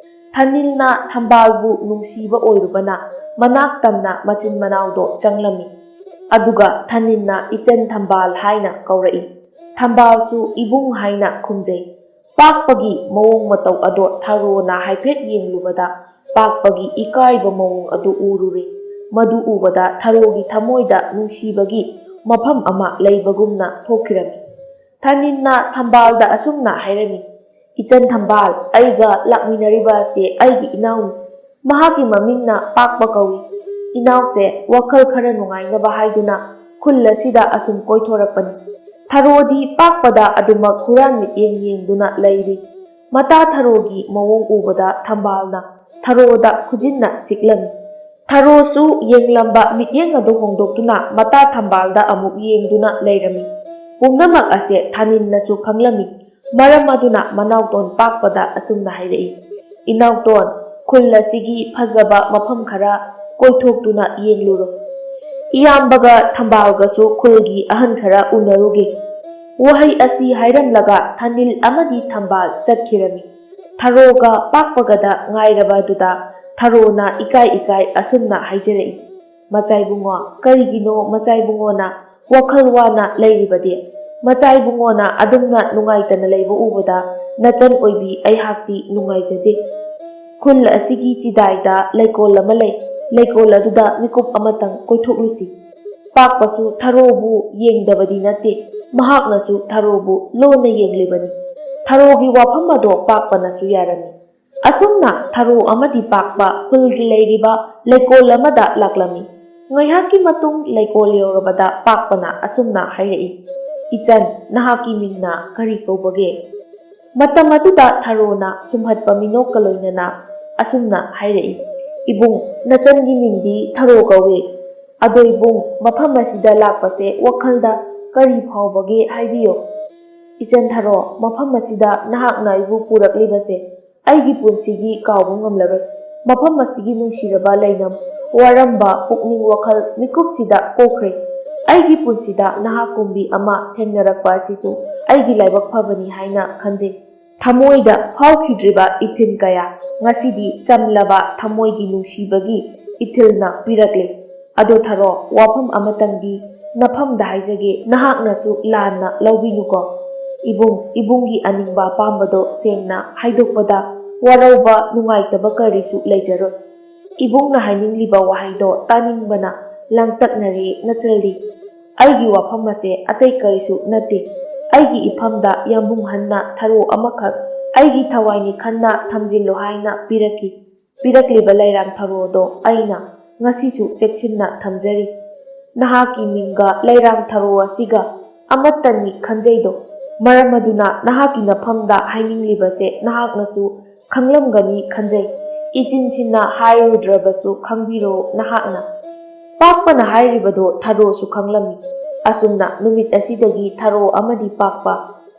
ꯊꯥꯅꯤꯜꯅ ꯊꯝꯕꯥꯜꯕꯨ ꯅꯨꯡꯁꯤꯕ ꯑꯣꯏꯔꯨꯕꯅ ꯃꯅꯥꯛ ꯇꯝꯅ ꯃꯆꯤꯟ ꯃꯅꯥꯎꯗꯣ ꯆꯪꯂꯝꯃꯤ꯫ ꯑꯗꯨꯒ ꯊꯥꯅꯤꯜꯅ "ꯏꯆꯟ ꯊꯝꯕꯥꯜ" ꯍꯥꯏꯅ ꯀꯧꯔꯛꯏ꯫ ꯊꯝꯕꯥꯜꯁꯨ "ꯏꯕꯨꯡ" ꯍꯥꯏꯅ ꯈꯨꯝꯖꯩ꯫ ꯄꯥꯛꯄꯒꯤ ꯃꯑꯣꯡ ꯃꯇꯧ ꯑꯗꯣ ꯊꯔꯣꯅ ꯍꯥꯏꯐꯦꯠ ꯌꯦꯡꯂꯨꯕꯗ ꯄꯥꯛꯄꯒꯤ ꯏꯀꯥꯏꯕ ꯃꯑꯣꯡ ꯑꯗꯨ ꯎꯔꯨꯔꯦ꯫ ꯃꯗꯨ ꯎꯕꯗ ꯊꯔꯣꯒꯤ ꯊꯃꯣꯏꯗ ꯅꯨꯡꯁꯤꯕꯒꯤ ꯃꯐꯝ ꯑꯃ ꯂꯩꯕꯒꯨꯝꯅ ꯊꯣꯛꯈꯤꯔꯝꯃꯤ꯫ ꯊꯥꯅꯤꯜꯅ ꯊꯝꯕꯥꯜꯗ ꯑꯁꯨꯝꯅ ꯍꯥꯏꯔꯝꯃꯤ, "ꯏꯆꯟ ꯊꯝꯕꯥꯜ, ꯑꯩꯒ ꯂꯥꯛꯃꯤꯟꯅꯔꯤꯕ ꯑꯁꯦ ꯑꯩꯒꯤ ꯏꯅꯥꯎꯅꯤ꯫ ꯃꯍꯥꯛꯀꯤ ꯃꯃꯤꯡꯅ ꯄꯥꯛꯄ ꯀꯧꯏ꯫ ꯏꯅꯥꯎꯁꯦ ꯋꯥꯈꯜ ꯈꯔ ꯅꯨꯡꯉꯥꯏꯅꯕ ꯍꯥꯏꯗꯨꯅ ꯈꯨꯜ ꯑꯁꯤꯗ ꯑꯁꯨꯝ ꯀꯣꯏꯊꯣꯔꯛꯄꯅꯤ꯫ ꯊꯔꯣꯗꯤ ꯄꯥꯛꯄꯗ ꯑꯗꯨꯃꯛ ꯍꯨꯔꯥꯟ ꯃꯤꯠꯌꯦꯡ ꯌꯦꯡꯗꯨꯅ ꯂꯩꯔꯤ꯫ ꯃꯇꯥ ꯊꯔꯣꯒꯤ ꯃꯑꯣꯡ ꯎꯕꯗ ꯊꯝꯕꯥꯜꯅ ꯊꯔꯣꯗ ꯈꯨꯖꯤꯟꯅ ꯁꯤꯛꯂꯝꯃꯤ꯫ ꯊꯔꯣꯁꯨ ꯌꯦꯡꯂꯝꯕ ꯃꯤꯠꯌꯦꯡ ꯑꯗꯨ ꯍꯣꯡꯗꯣꯛꯇꯨꯅ ꯃꯇꯥ ꯊꯝꯕꯥꯜꯗ ꯑꯃꯨꯛ ꯌꯦꯡꯗꯨꯅ ꯂꯩꯔꯝꯃꯤ꯫ ꯄꯨꯝꯅꯃꯛ ꯑꯁꯦ ꯊꯥꯅꯤꯜꯅꯁꯨ ꯈꯪꯂꯝꯃꯤ꯫ ꯃꯔꯝ ꯑꯗꯨꯅ ꯃꯅꯥꯎꯇꯣꯟ ꯄꯥꯛꯄꯗ ꯑꯁꯨꯝꯅ ꯍꯥꯏꯔꯛꯏ, "ꯏꯅꯥꯎꯇꯣꯟ, ꯈꯨꯜ ꯑꯁꯤꯒꯤ ꯐꯖꯕ ꯃꯐꯝ ꯈꯔ ꯀꯣꯏꯊꯣꯛꯇꯨꯅ ꯌꯦꯡꯂꯨꯔꯣ꯫ ꯏꯌꯥꯝꯕꯒ ꯊꯝꯕꯥꯜꯒꯁꯨ ꯈꯨꯜꯒꯤ ꯑꯍꯟ ꯈꯔ ꯎꯅꯔꯨꯒꯦ꯫" ꯋꯥꯍꯩ ꯑꯁꯤ ꯍꯥꯏꯔꯝꯂꯒ ꯊꯥꯅꯤꯜ ꯑꯃꯗꯤ ꯊꯝꯕꯥꯜ ꯆꯠꯈꯤꯔꯝꯃꯤ꯫ ꯊꯔꯣꯒ ꯄꯥꯛꯄꯒꯗ ꯉꯥꯏꯔꯕ ꯑꯗꯨꯗ ꯊꯔꯣꯅ ꯏꯀꯥꯏ ꯏꯀꯥꯏ ꯑꯁꯨꯝꯅ ꯍꯥꯏꯖꯔꯛꯏ, "ꯃꯆꯥꯏꯕꯨꯡꯉꯣ, ꯀꯔꯤꯒꯤꯅꯣ ꯃꯆꯥꯏꯕꯨꯡꯉꯣꯅ ꯋꯥꯈꯜ ꯋꯥꯅ ꯂꯩꯔꯤꯕꯗꯤ? ꯃꯆꯥꯏꯕꯨꯡꯉꯣꯅ ꯑꯗꯨꯝꯅ ꯅꯨꯡꯉꯥꯏꯇꯅ ꯂꯩꯕ ꯎꯕꯗ ꯅꯆꯟ ꯑꯣꯏꯕꯤ ꯑꯩꯍꯥꯛꯇꯤ ꯅꯨꯡꯉꯥꯏꯖꯗꯦ꯫ ꯈꯨꯜ ꯑꯁꯤꯒꯤ ꯆꯤꯗꯥꯏꯗ ꯂꯩꯀꯣꯜ ꯑꯃ ꯂꯩ꯫ ꯂꯩꯀꯣꯜ ꯑꯗꯨꯗ ꯃꯤꯀꯨꯞ ꯑꯃꯇꯪ ꯀꯣꯏꯊꯣꯛꯂꯨꯁꯤ꯫" ꯄꯥꯛꯄꯁꯨ ꯊꯔꯣꯕꯨ ꯌꯦꯡꯗꯕꯗꯤ ꯅꯠꯇꯦ꯫ ꯃꯍꯥꯛꯅꯁꯨ ꯊꯔꯣꯕꯨ ꯂꯣꯟꯅ ꯌꯦꯡꯂꯤꯕꯅꯤ꯫ ꯊꯔꯣꯒꯤ ꯋꯥꯐꯝ ꯑꯗꯣ ꯄꯥꯛꯄꯅꯁꯨ ꯌꯥꯔꯝꯃꯤ꯫ ꯑꯁꯨꯝꯅ ꯊꯔꯣ ꯑꯃꯗꯤ ꯄꯥꯛꯄ ꯈꯨꯜꯒꯤ ꯂꯩꯔꯤꯕ ꯂꯩꯀꯣꯜ ꯑꯃꯗ ꯂꯥꯛꯂꯝꯃꯤ꯫ ꯉꯥꯏꯍꯥꯛꯀꯤ ꯃꯇꯨꯡ ꯂꯩꯀꯣꯜ ꯌꯧꯔꯕꯗ ꯄꯥꯛꯄꯅ ꯑꯁꯨꯝꯅ ꯍꯥꯏꯔꯛꯏ, "ꯏꯆꯟ, ꯅꯍꯥꯛꯀꯤ ꯃꯤꯡꯅ ꯀꯔꯤ ꯀꯧꯕꯒꯦ?" ꯃꯇꯝ ꯑꯗꯨꯗ ꯊꯔꯣꯅ ꯁꯨꯝꯍꯠꯄ ꯃꯤꯅꯣꯛꯀ ꯂꯣꯏꯅꯅ ꯑꯁꯨꯝꯅ ꯍꯥꯏꯔꯛꯏ, "ꯏꯕꯨꯡ, ꯅꯆꯟꯒꯤ ꯃꯤꯡꯗꯤ ꯊꯔꯣ ꯀꯧꯏ꯫ ꯑꯗꯣ ꯏꯕꯨꯡ, ꯃꯐꯝ ꯑꯁꯤꯗ ꯂꯥꯛꯄꯁꯦ ꯋꯥꯈꯜꯗ ꯀꯔꯤ ꯐꯥꯎꯕꯒꯦ ꯍꯥꯏꯕꯤꯌꯨ꯫" "ꯏꯆꯟ ꯊꯔꯣ, ꯃꯐꯝ ꯑꯁꯤꯗ ꯅꯍꯥꯛꯅ ꯑꯩꯕꯨ ꯄꯨꯔꯛꯂꯤꯕꯁꯦ ꯑꯩꯒꯤ ꯄꯨꯟꯁꯤꯒꯤ ꯀꯥꯎꯕ ꯉꯝꯂꯔꯣꯏ꯫ ꯃꯐꯝ ꯑꯁꯤꯒꯤ ꯅꯨꯡꯁꯤꯔꯕ ꯂꯩꯅꯝ, ꯋꯥꯔꯝꯕ ꯄꯨꯛꯅꯤꯡ ꯋꯥꯈꯜ ꯃꯤꯀꯨꯞꯁꯤꯗ ꯀꯣꯛꯈ꯭ꯔꯦ꯫ ꯑꯩꯒꯤ ꯄꯨꯟꯁꯤꯗ ꯅꯍꯥꯛꯀꯨꯝꯕꯤ ꯑꯃ ꯊꯦꯡꯅꯔꯛꯄ ꯑꯁꯤꯁꯨ ꯑꯩꯒꯤ ꯂꯥꯏꯕꯛ ꯐꯕꯅꯤ ꯍꯥꯏꯅ ꯈꯟꯖꯩ꯫" ꯊꯃꯣꯏꯗ ꯐꯥꯎꯈꯤꯗ꯭ꯔꯤꯕ ꯏꯊꯤꯜ ꯀꯌꯥ ꯉꯁꯤꯗꯤ ꯆꯝꯂꯕ ꯊꯃꯣꯏꯒꯤ ꯅꯨꯡꯁꯤꯕꯒꯤ ꯏꯊꯤꯜꯅ ꯄꯤꯔꯛꯂꯦ꯫ "ꯑꯗꯣ ꯊꯔꯣ, ꯋꯥꯐꯝ ꯑꯃꯇꯪꯗꯤ ꯅꯐꯝꯗ ꯍꯥꯏꯖꯒꯦ, ꯅꯍꯥꯛꯅꯁꯨ ꯂꯥꯟꯅ ꯂꯧꯕꯤꯅꯨꯀꯣ꯫ ꯏꯕꯨꯡ, ꯏꯕꯨꯡꯒꯤ ꯑꯅꯤꯡꯕ ꯑꯄꯥꯝꯕꯗꯣ ꯁꯦꯡꯅ ꯍꯥꯏꯗꯣꯛꯄꯗ ꯋꯥꯔꯧꯕ, ꯅꯨꯡꯉꯥꯏꯇꯕ ꯀꯔꯤꯁꯨ ꯂꯩꯖꯔꯣꯏ꯫ ꯏꯕꯨꯡꯅ ꯍꯥꯏꯅꯤꯡꯂꯤꯕ ꯋꯥꯍꯩꯗꯣ ꯇꯥꯅꯤꯡꯕꯅ ꯂꯥꯡꯇꯛꯅꯔꯦ ꯅꯆꯜꯗꯤ꯫ ꯑꯩꯒꯤ ꯋꯥꯐꯝ ꯑꯁꯦ ꯑꯇꯩ ꯀꯔꯤꯁꯨ ꯅꯠꯇꯦ꯫ ꯑꯩꯒꯤ ꯏꯐꯝꯗ ꯌꯥꯝꯕꯨꯡ ꯍꯟꯅ ꯊꯔꯣ ꯑꯃꯈꯛ ꯑꯩꯒꯤ ꯊꯋꯥꯏꯅꯤ ꯈꯟꯅ ꯊꯝꯖꯤꯜꯂꯨ ꯍꯥꯏꯅ ꯄꯤꯔꯛꯈꯤ꯫ ꯄꯤꯔꯛꯂꯤꯕ ꯂꯩꯔꯥꯡ ꯊꯔꯣꯗꯣ ꯑꯩꯅ ꯉꯁꯤꯁꯨ ꯆꯦꯛꯁꯤꯟꯅ ꯊꯝꯖꯔꯤ꯫ ꯅꯍꯥꯛꯀꯤ ꯃꯤꯡꯒ ꯂꯩꯔꯥꯡ ꯊꯔꯣ ꯑꯁꯤꯒ ꯑꯃꯠꯇꯅꯤ ꯈꯟꯖꯩꯗꯣ꯫ ꯃꯔꯝ ꯑꯗꯨꯅ ꯅꯍꯥꯛꯀꯤ ꯅꯐꯝꯗ ꯍꯥꯏꯅꯤꯡꯂꯤꯕꯁꯦ ꯅꯍꯥꯛꯅꯁꯨ ꯈꯪꯂꯝꯒꯅꯤ ꯈꯟꯖꯩ꯫ ꯏꯆꯤꯟꯁꯤꯟꯅ ꯍꯥꯏꯔꯨꯗ꯭ꯔꯕꯁꯨ ꯈꯪꯕꯤꯔꯣ ꯅꯍꯥꯛꯅ꯫" ꯄꯥꯛꯄꯅ ꯍꯥꯏꯔꯤꯕꯗꯣ ꯊꯔꯣꯁꯨ ꯈꯪꯂꯝꯃꯤ꯫ ꯑꯁꯨꯝꯅ ꯅꯨꯃꯤꯠ ꯑꯁꯤꯗꯒꯤ ꯊꯔꯣ ꯑꯃꯗꯤ ꯄꯥꯛꯄ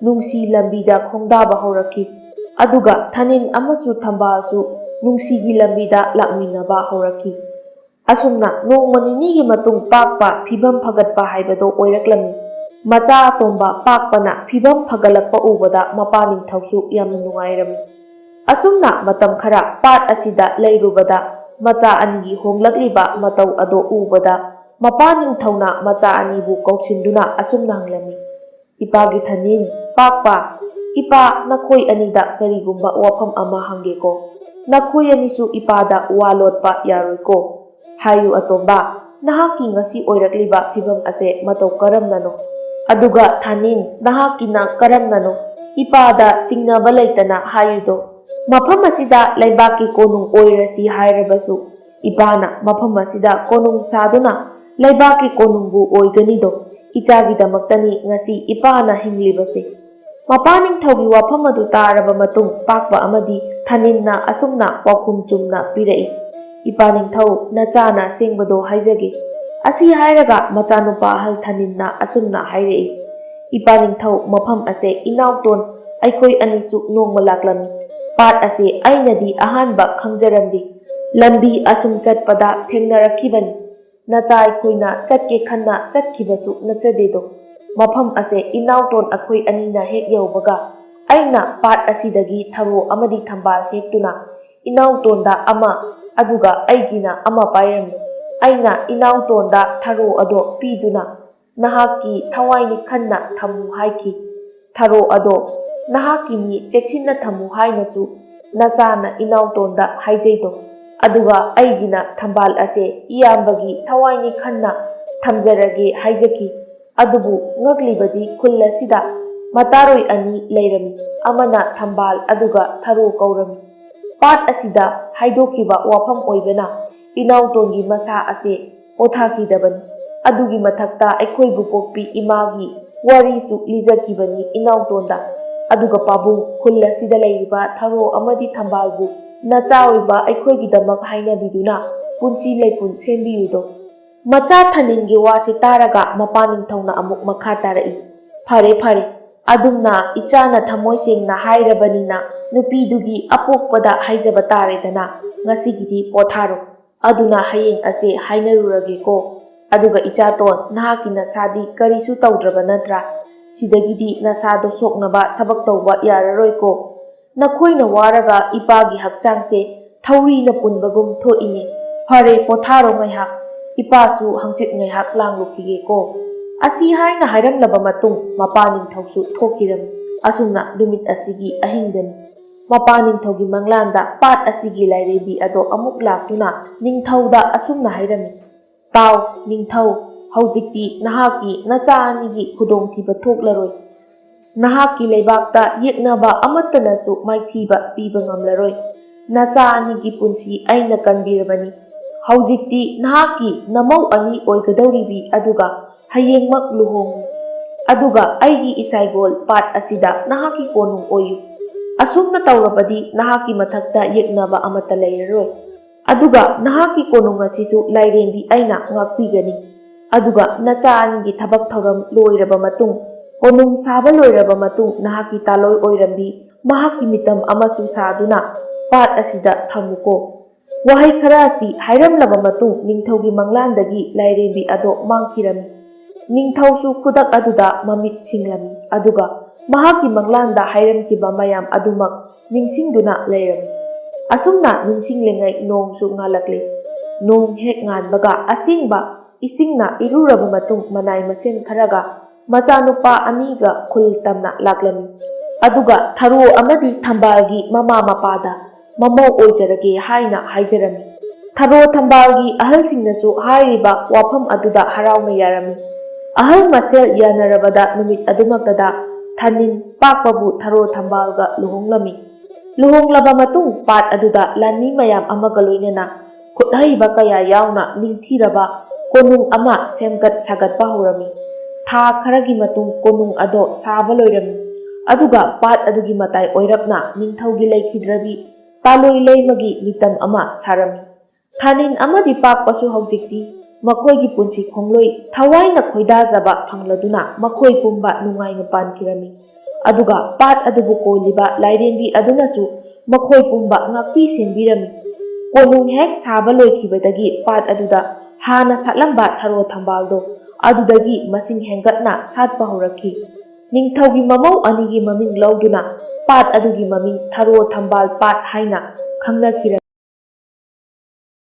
ꯅꯨꯡꯁꯤ ꯂꯝꯕꯤꯗ ꯈꯣꯡꯗꯥꯕ ꯍꯧꯔꯛꯈꯤ꯫ ꯑꯗꯨꯒ ꯊꯥꯅꯤꯟ ꯑꯃꯁꯨ ꯊꯝꯕꯥꯜꯁꯨ ꯅꯨꯡꯁꯤꯒꯤ ꯂꯝꯕꯤꯗ ꯂꯥꯛꯃꯤꯟꯅꯕ ꯍꯧꯔꯛꯈꯤ꯫ ꯑꯁꯨꯝꯅ ꯅꯣꯡꯃ ꯅꯤꯅꯤꯒꯤ ꯃꯇꯨꯡ ꯄꯥꯛꯄ ꯐꯤꯕꯝ ꯐꯒꯠꯄ ꯍꯥꯏꯕꯗꯣ ꯑꯣꯏꯔꯛꯂꯝꯃꯤ꯫ ꯃꯆꯥ ꯑꯇꯣꯝꯕ ꯄꯥꯛꯄꯅ ꯐꯤꯕꯝ ꯐꯒꯠꯂꯛꯄ ꯎꯕꯗ ꯃꯄꯥ ꯅꯤꯡꯊꯧꯁꯨ ꯌꯥꯝꯅ ꯅꯨꯡꯉꯥꯏꯔꯝꯃꯤ꯫ ꯑꯁꯨꯝꯅ ꯃꯇꯝ ꯈꯔ ꯄꯥꯠ ꯑꯁꯤꯗ ꯂꯩꯔꯨꯕꯗ ꯃꯆꯥ ꯑꯅꯤꯒꯤ ꯍꯣꯡꯂꯛꯂꯤꯕ ꯃꯇꯧ ꯑꯗꯣ ꯎꯕꯗ ꯃꯄꯥ ꯅꯤꯡꯊꯧꯅ ꯃꯆꯥ ꯑꯅꯤꯕꯨ ꯀꯧꯁꯤꯟꯗꯨꯅ ꯑꯁꯨꯝꯅ ꯍꯪꯂꯝꯃꯤ, "ꯏꯄꯥꯒꯤ ꯊꯥꯅꯤꯟ, ꯄꯥꯛꯄ, ꯏꯄꯥ, ꯅꯈꯣꯏ ꯑꯅꯤꯗ ꯀꯔꯤꯒꯨꯝꯕ ꯋꯥꯐꯝ ꯑꯃ ꯍꯪꯒꯦꯀꯣ꯫ ꯅꯈꯣꯏ ꯑꯅꯤꯁꯨ ꯏꯄꯥꯗ ꯋꯥ ꯂꯣꯠꯄ ꯌꯥꯔꯣꯏꯀꯣ꯫ ꯍꯥꯏꯌꯨ ꯑꯇꯣꯝꯕ, ꯅꯍꯥꯛꯀꯤ ꯉꯁꯤ ꯑꯣꯏꯔꯛꯂꯤꯕ ꯐꯤꯕꯝ ꯑꯁꯦ ꯃꯇꯧ ꯀꯔꯝꯅꯅꯣ? ꯑꯗꯨꯒ ꯊꯥꯅꯤꯟ, ꯅꯍꯥꯛꯀꯤꯅ ꯀꯔꯝꯅꯅꯣ? ꯏꯄꯥꯗ ꯆꯤꯡꯅꯕ ꯂꯩꯇꯅ ꯍꯥꯏꯌꯨꯗꯣ꯫ ꯃꯐꯝ ꯑꯁꯤꯗ ꯂꯩꯕꯥꯛꯀꯤ ꯀꯣꯅꯨꯡ ꯑꯣꯏꯔꯁꯤ ꯍꯥꯏꯔꯕꯁꯨ, ꯏꯄꯥꯅ ꯃꯐꯝ ꯑꯁꯤꯗ ꯀꯣꯅꯨꯡ ꯁꯥꯗꯨꯅ ꯂꯩꯕꯥꯛꯀꯤ ꯀꯣꯅꯨꯡꯕꯨ ꯑꯣꯏꯒꯅꯤꯗꯣ꯫ ꯏꯆꯥꯒꯤꯗꯃꯛꯇꯅꯤ ꯉꯁꯤ ꯏꯄꯥꯅ ꯍꯤꯡꯂꯤꯕꯁꯦ꯫" ꯃꯄꯥ ꯅꯤꯡꯊꯧꯒꯤ ꯋꯥꯐꯝ ꯑꯗꯨ ꯇꯥꯔꯕ ꯃꯇꯨꯡ ꯄꯥꯛꯄ ꯑꯃꯗꯤ ꯊꯥꯅꯤꯟꯅ ꯑꯁꯨꯝꯅ ꯄꯥꯎꯈꯨꯝ ꯆꯨꯝꯅ ꯄꯤꯔꯛꯏ, "ꯏꯄꯥ ꯅꯤꯡꯊꯧ, ꯅꯆꯥꯅ ꯑꯁꯦꯡꯕꯗꯣ ꯍꯥꯏꯖꯒꯦ꯫" ꯑꯁꯤ ꯍꯥꯏꯔꯒ ꯃꯆꯥꯅꯨꯄꯥ ꯑꯍꯜ ꯊꯥꯅꯤꯟꯅ ꯑꯁꯨꯝꯅ ꯍꯥꯏꯔꯛꯏ, "ꯏꯄꯥ ꯅꯤꯡꯊꯧ, ꯃꯐꯝ ꯑꯁꯦ ꯏꯅꯥꯎꯇꯣꯟ ꯑꯩꯈꯣꯏ ꯑꯅꯤꯁꯨ ꯅꯣꯡꯃ ꯂꯥꯛꯂꯝꯃꯤ꯫ ꯄꯥꯠ ꯑꯁꯦ ꯑꯩꯅꯗꯤ ꯑꯍꯥꯟꯕ ꯈꯪꯖꯔꯝꯗꯦ꯫ ꯂꯝꯕꯤ ꯑꯁꯨꯝ ꯆꯠꯄꯗ ꯊꯦꯡꯅꯔꯛꯈꯤꯕꯅꯤ꯫ ꯅꯆꯥ ꯑꯩꯈꯣꯏꯅ ꯆꯠꯀꯦ ꯈꯟꯅ ꯆꯠꯈꯤꯕꯁꯨ ꯅꯠꯆꯗꯦꯗꯣ꯫ ꯃꯐꯝ ꯑꯁꯦ ꯏꯅꯥꯎꯇꯣꯟ ꯑꯩꯈꯣꯏ ꯑꯅꯤꯅ ꯍꯦꯛ ꯌꯧꯕꯒ ꯑꯩꯅ ꯄꯥꯠ ꯑꯁꯤꯗꯒꯤ ꯊꯔꯣ ꯑꯃꯗꯤ ꯊꯝꯕꯥꯜ ꯍꯦꯛꯇꯨꯅ ꯏꯅꯥꯎꯇꯣꯟꯗ ꯑꯃ, ꯑꯗꯨꯒ ꯑꯩꯒꯤꯅ ꯑꯃ ꯄꯥꯏꯔꯝꯃꯤ꯫ ꯑꯩꯅ ꯏꯅꯥꯎꯇꯣꯟꯗ ꯊꯔꯣ ꯑꯗꯣ ꯄꯤꯗꯨꯅ ꯅꯍꯥꯛꯀꯤ ꯊꯋꯥꯏꯅꯤ ꯈꯟꯅ ꯊꯝꯃꯨ ꯍꯥꯏꯈꯤ꯫ ꯊꯔꯣ ꯑꯗꯣ ꯅꯍꯥꯛꯀꯤꯅꯤ, ꯆꯦꯛꯁꯤꯟꯅ ꯊꯝꯃꯨ ꯍꯥꯏꯅꯁꯨ ꯅꯆꯥꯅ ꯏꯅꯥꯎꯇꯣꯟꯗ ꯍꯥꯏꯖꯩꯗꯣ꯫ ꯑꯗꯨꯒ ꯑꯩꯒꯤꯅ ꯊꯝꯕꯥꯜ ꯑꯁꯦ ꯏꯌꯥꯝꯕꯒꯤ ꯊꯋꯥꯏꯅꯤ ꯈꯟꯅ ꯊꯝꯖꯔꯒꯦ ꯍꯥꯏꯖꯈꯤ꯫ ꯑꯗꯨꯕꯨ ꯉꯛꯂꯤꯕꯗꯤ ꯈꯨꯜ ꯑꯁꯤꯗ ꯃꯇꯥꯔꯣꯏ ꯑꯅꯤ ꯂꯩꯔꯝꯃꯤ, ꯑꯃꯅ ꯊꯝꯕꯥꯜ ꯑꯗꯨꯒ ꯊꯔꯣ ꯀꯧꯔꯝꯃꯤ꯫ ꯄꯥꯠ ꯑꯁꯤꯗ ꯍꯥꯏꯗꯣꯛꯈꯤꯕ ꯋꯥꯐꯝ ꯑꯣꯏꯕꯅ ꯏꯅꯥꯎꯇꯣꯟꯒꯤ ꯃꯁꯥ ꯑꯁꯦ ꯄꯣꯊꯥꯈꯤꯗꯕꯅꯤ꯫ ꯑꯗꯨꯒꯤ ꯃꯊꯛꯇ ꯑꯩꯈꯣꯏꯕꯨ ꯄꯣꯛꯄꯤ ꯏꯃꯥꯒꯤ ꯋꯥꯔꯤꯁꯨ ꯂꯤꯖꯈꯤꯕꯅꯤ ꯏꯅꯥꯎꯇꯣꯟꯗ꯫ ꯑꯗꯨꯒ ꯄꯥꯕꯨꯡ, ꯈꯨꯜ ꯑꯁꯤꯗ ꯂꯩꯔꯤꯕ ꯊꯔꯣ ꯑꯃꯗꯤ ꯊꯝꯕꯥꯜꯕꯨ ꯅꯆꯥ ꯑꯣꯏꯕ ꯑꯩꯈꯣꯏꯒꯤꯗꯃꯛ ꯍꯥꯏꯅꯕꯤꯗꯨꯅ ꯄꯨꯟꯁꯤ ꯂꯩꯄꯨꯟ ꯁꯦꯝꯕꯤꯌꯨꯗꯣ꯫ ꯃꯆꯥ ꯊꯅꯤꯟꯒꯤ ꯋꯥꯁꯤ ꯇꯥꯔꯒ ꯃꯄꯥ ꯅꯤꯡꯊꯧꯅ ꯑꯃꯨꯛ ꯃꯈꯥ ꯇꯥꯔꯛꯏ, "ꯐꯔꯦ, ꯐꯔꯦ, ꯑꯗꯨꯝꯅ ꯏꯆꯥꯅ ꯊꯃꯣꯏ ꯁꯦꯡꯅ ꯍꯥꯏꯔꯕꯅꯤꯅ ꯅꯨꯄꯤꯗꯨꯒꯤ ꯑꯄꯣꯛꯄꯗ ꯍꯥꯏꯖꯕ ꯇꯥꯔꯦꯗꯅ, ꯉꯁꯤꯒꯤꯗꯤ ꯄꯣꯊꯥꯔꯣ꯫ ꯑꯗꯨꯅ ꯍꯌꯦꯡ ꯑꯁꯦ ꯍꯥꯏꯅꯔꯨꯔꯒꯦꯀꯣ꯫ ꯑꯗꯨꯒ ꯏꯆꯥꯇꯣꯟ, ꯅꯍꯥꯛꯀꯤ ꯅꯁꯥꯗꯤ ꯀꯔꯤꯁꯨ ꯇꯧꯗ꯭ꯔꯕ ꯅꯠꯇ꯭ꯔꯥ? ꯁꯤꯗꯒꯤꯗꯤ ꯅꯁꯥꯗꯣ ꯁꯣꯛꯅꯕ ꯊꯕꯛ ꯇꯧꯕ ꯌꯥꯔꯔꯣꯏꯀꯣ꯫ ꯅꯈꯣꯏꯅ ꯋꯥꯔꯒ ꯏꯄꯥꯒꯤ ꯍꯛꯆꯥꯡꯁꯦ ꯊꯧꯔꯤꯅ ꯄꯨꯟꯕꯒꯨꯝ ꯊꯣꯛꯏꯅꯦ꯫ ꯐꯔꯦ, ꯄꯣꯊꯥꯔꯣ ꯉꯥꯏꯍꯥꯛ꯫ ꯏꯄꯥꯁꯨ ꯍꯪꯆꯤꯠ ꯉꯥꯏꯍꯥꯛ ꯂꯥꯡꯂꯨꯈꯤꯒꯦꯀꯣ꯫" ꯑꯁꯤ ꯍꯥꯏꯅ ꯍꯥꯏꯔꯝꯂꯕ ꯃꯇꯨꯡ ꯃꯄꯥ ꯅꯤꯡꯊꯧꯁꯨ ꯊꯣꯛꯈꯤꯔꯝꯃꯤ꯫ ꯑꯁꯨꯝꯅ ꯅꯨꯃꯤꯠ ꯑꯁꯤꯒꯤ ꯑꯍꯤꯡꯗꯅꯤ꯫ ꯃꯄꯥ ꯅꯤꯡꯊꯧꯒꯤ ꯃꯪꯂꯥꯟꯗ ꯄꯥꯠ ꯑꯁꯤꯒꯤ ꯂꯥꯏꯔꯦꯝꯕꯤ ꯑꯗꯣ ꯑꯃꯨꯛ ꯂꯥꯛꯇꯨꯅ ꯅꯤꯡꯊꯧꯗ ꯑꯁꯨꯝꯅ ꯍꯥꯏꯔꯝꯃꯤ, "ꯇꯥꯎ, ꯅꯤꯡꯊꯧ, ꯍꯧꯖꯤꯛꯇꯤ ꯅꯍꯥꯛꯀꯤ ꯅꯆꯥ ꯑꯅꯤꯒꯤ ꯈꯨꯗꯣꯡꯊꯤꯕ ꯊꯣꯛꯂꯔꯣꯏ꯫ ꯅꯍꯥꯛꯀꯤ ꯂꯩꯕꯥꯛꯇ ꯌꯦꯛꯅꯕ ꯑꯃꯠꯇꯅꯁꯨ ꯃꯥꯏꯊꯤꯕ ꯄꯤꯕ ꯉꯝꯂꯔꯣꯏ꯫ ꯅꯆꯥ ꯑꯅꯤꯒꯤ ꯄꯨꯟꯁꯤ ꯑꯩꯅ ꯀꯟꯕꯤꯔꯕꯅꯤ꯫ ꯍꯧꯖꯤꯛꯇꯤ ꯅꯍꯥꯛꯀꯤ ꯅꯃꯧ ꯑꯅꯤ ꯑꯣꯏꯒꯗꯧꯔꯤꯕꯤ ꯑꯗꯨꯒ ꯍꯌꯦꯡꯃꯛ ꯂꯨꯍꯣꯡꯉꯨ꯫ ꯑꯗꯨꯒ ꯑꯩꯒꯤ ꯏꯁꯥꯏꯒꯣꯜ ꯄꯥꯠ ꯑꯁꯤꯗ ꯅꯍꯥꯛꯀꯤ ꯀꯣꯅꯨꯡ ꯑꯣꯏꯌꯨ꯫ ꯑꯁꯨꯝꯅ ꯇꯧꯔꯕꯗꯤ ꯅꯍꯥꯛꯀꯤ ꯃꯊꯛꯇ ꯌꯦꯛꯅꯕ ꯑꯃꯠꯇ ꯂꯩꯔꯔꯣꯏ꯫ ꯑꯗꯨꯒ ꯅꯍꯥꯛꯀꯤ ꯀꯣꯅꯨꯡ ꯑꯁꯤꯁꯨ ꯂꯥꯏꯔꯦꯝꯕꯤ ꯑꯩꯅ ꯉꯥꯛꯄꯤꯒꯅꯤ꯫ ꯑꯗꯨꯒ ꯅꯆꯥ ꯑꯅꯤꯒꯤ ꯊꯕꯛ ꯊꯧꯔꯝ ꯂꯣꯏꯔꯕ ꯃꯇꯨꯡ, ꯀꯣꯅꯨꯡ ꯁꯥꯕ ꯂꯣꯏꯔꯕ ꯃꯇꯨꯡ, ꯅꯍꯥꯛꯀꯤ ꯇꯥꯂꯣꯏ ꯑꯣꯏꯔꯝꯕꯤ ꯃꯍꯥꯛꯀꯤ ꯃꯤꯇꯝ ꯑꯃꯁꯨ ꯁꯥꯗꯨꯅ ꯄꯥꯠ ꯑꯁꯤꯗ ꯊꯝꯃꯨꯀꯣ꯫" ꯋꯥꯍꯩ ꯈꯔ ꯑꯁꯤ ꯍꯥꯏꯔꯝꯂꯕ ꯃꯇꯨꯡ ꯅꯤꯡꯊꯧꯒꯤ ꯃꯪꯂꯥꯟꯗꯒꯤ ꯂꯥꯏꯔꯦꯝꯕꯤ ꯑꯗꯣ ꯃꯥꯡꯈꯤꯔꯝꯃꯤ꯫ ꯅꯤꯡꯊꯧꯁꯨ ꯈꯨꯗꯛ ꯑꯗꯨꯗ ꯃꯃꯤꯠ ꯁꯤꯡꯂꯝꯃꯤ, ꯑꯗꯨꯒ ꯃꯍꯥꯛꯀꯤ ꯃꯪꯂꯥꯟꯗ ꯍꯥꯏꯔꯝꯈꯤꯕ ꯃꯌꯥꯝ ꯑꯗꯨꯃꯛ ꯅꯤꯡꯁꯤꯡꯗꯨꯅ ꯂꯩꯔꯝꯃꯤ꯫ ꯑꯁꯨꯝꯅ ꯅꯤꯡꯁꯤꯡꯂꯤꯉꯩ ꯅꯣꯡꯁꯨ ꯉꯥꯜꯂꯛꯂꯦ꯫ ꯅꯣꯡ ꯍꯦꯛ ꯉꯥꯟꯕꯒ ꯑꯁꯦꯡꯕ ꯏꯁꯤꯡꯅ ꯏꯔꯨꯔꯕ ꯃꯇꯨꯡ ꯃꯅꯥꯏ ꯃꯁꯦꯟ ꯈꯔꯒ ꯃꯆꯥꯅꯨꯄꯥ ꯑꯅꯤꯒ ꯈꯨꯜ ꯇꯝꯅ ꯂꯥꯛꯂꯝꯃꯤ꯫ ꯑꯗꯨꯒ ꯊꯔꯣ ꯑꯃꯗꯤ ꯊꯝꯕꯥꯜꯒꯤ ꯃꯃꯥ ꯃꯄꯥꯗ ꯃꯃꯧ ꯑꯣꯏꯖꯔꯒꯦ ꯍꯥꯏꯅ ꯍꯥꯏꯖꯔꯝꯃꯤ꯫ ꯊꯔꯣ ꯊꯝꯕꯥꯜꯒꯤ ꯑꯍꯜꯁꯤꯡꯅꯁꯨ ꯍꯥꯏꯔꯤꯕ ꯋꯥꯐꯝ ꯑꯗꯨꯗ ꯍꯔꯥꯎꯅ ꯌꯥꯔꯝꯃꯤ꯫ ꯑꯍꯜ ꯃꯁꯦꯜ ꯌꯥꯅꯔꯕꯗ ꯅꯨꯃꯤꯠ ꯑꯗꯨꯃꯛꯇꯗ ꯊꯅꯤꯟ ꯄꯥꯛꯄꯕꯨ ꯊꯔꯣ ꯊꯝꯕꯥꯜꯒ ꯂꯨꯍꯣꯡꯂꯝꯃꯤ꯫ ꯂꯨꯍꯣꯡꯂꯕ ꯃꯇꯨꯡ ꯄꯥꯠ ꯑꯗꯨꯗ ꯂꯥꯟꯃꯤ ꯃꯌꯥꯝ ꯑꯃꯒ ꯂꯣꯏꯅꯅ ꯈꯨꯠꯍꯩꯕ ꯀꯌꯥ ꯌꯥꯎꯅ ꯅꯤꯡꯊꯤꯔꯕ ꯀꯣꯅꯨꯡ ꯑꯃ ꯁꯦꯝꯒꯠ ꯁꯥꯒꯠꯄ ꯍꯧꯔꯝꯃꯤ꯫ ꯊꯥ ꯈꯔꯒꯤ ꯃꯇꯨꯡ ꯀꯣꯅꯨꯡ ꯑꯗꯣ ꯁꯥꯕ ꯂꯣꯏꯔꯝꯃꯤ, ꯑꯗꯨꯒ ꯄꯥꯠ ꯑꯗꯨꯒꯤ ꯃꯇꯥꯏ ꯑꯣꯏꯔꯞꯅ ꯅꯤꯡꯊꯧꯒꯤ ꯂꯩꯈꯤꯗ꯭ꯔꯕꯤ ꯇꯥꯂꯣꯏ ꯂꯩꯃꯒꯤ ꯃꯤꯇꯝ ꯑꯃ ꯁꯥꯔꯝꯃꯤ꯫ ꯊꯥꯅꯤꯟ ꯑꯃꯗꯤ ꯄꯥꯛꯄꯁꯨ ꯍꯧꯖꯤꯛꯇꯤ ꯃꯈꯣꯏꯒꯤ ꯄꯨꯟꯁꯤ ꯈꯣꯡꯂꯣꯏ ꯊꯋꯥꯏꯅ ꯈꯣꯏꯗꯥꯖꯕ ꯐꯪꯂꯗꯨꯅ ꯃꯈꯣꯏ ꯄꯨꯝꯕ ꯅꯨꯡꯉꯥꯏꯅ ꯄꯥꯟꯈꯤꯔꯝꯃꯤ꯫ ꯑꯗꯨꯒ ꯄꯥꯠ ꯑꯗꯨꯕꯨ ꯀꯣꯜꯂꯤꯕ ꯂꯥꯏꯔꯦꯝꯕꯤ ꯑꯗꯨꯅꯁꯨ ꯃꯈꯣꯏ ꯄꯨꯝꯕ ꯉꯥꯛꯄꯤ ꯁꯦꯟꯕꯤꯔꯝꯃꯤ꯫ ꯀꯣꯅꯨꯡ ꯍꯦꯛ ꯁꯥꯕ ꯂꯣꯏꯈꯤꯕꯗꯒꯤ ꯄꯥꯠ ꯑꯗꯨꯗ ꯍꯥꯟꯅ ꯁꯥꯠꯂꯝꯕ ꯊꯔꯣ ꯊꯝꯕꯥꯜꯗꯣ ꯑꯗꯨꯗꯒꯤ ꯃꯁꯤꯡ ꯍꯦꯟꯒꯠꯅ ꯁꯥꯠꯄ ꯍꯧꯔꯛꯈꯤ꯫ ꯅꯤꯡꯊꯧꯒꯤ ꯃꯃꯧ ꯑꯅꯤꯒꯤ ꯃꯃꯤꯡ ꯂꯧꯗꯨꯅ ꯄꯥꯠ ꯑꯗꯨꯒꯤ ꯃꯃꯤꯡ ꯊꯔꯣ ꯊꯝꯕꯥꯜ ꯄꯥꯠ ꯍꯥꯏꯅ ꯈꯪꯅꯈꯤꯔꯝꯃꯤ꯫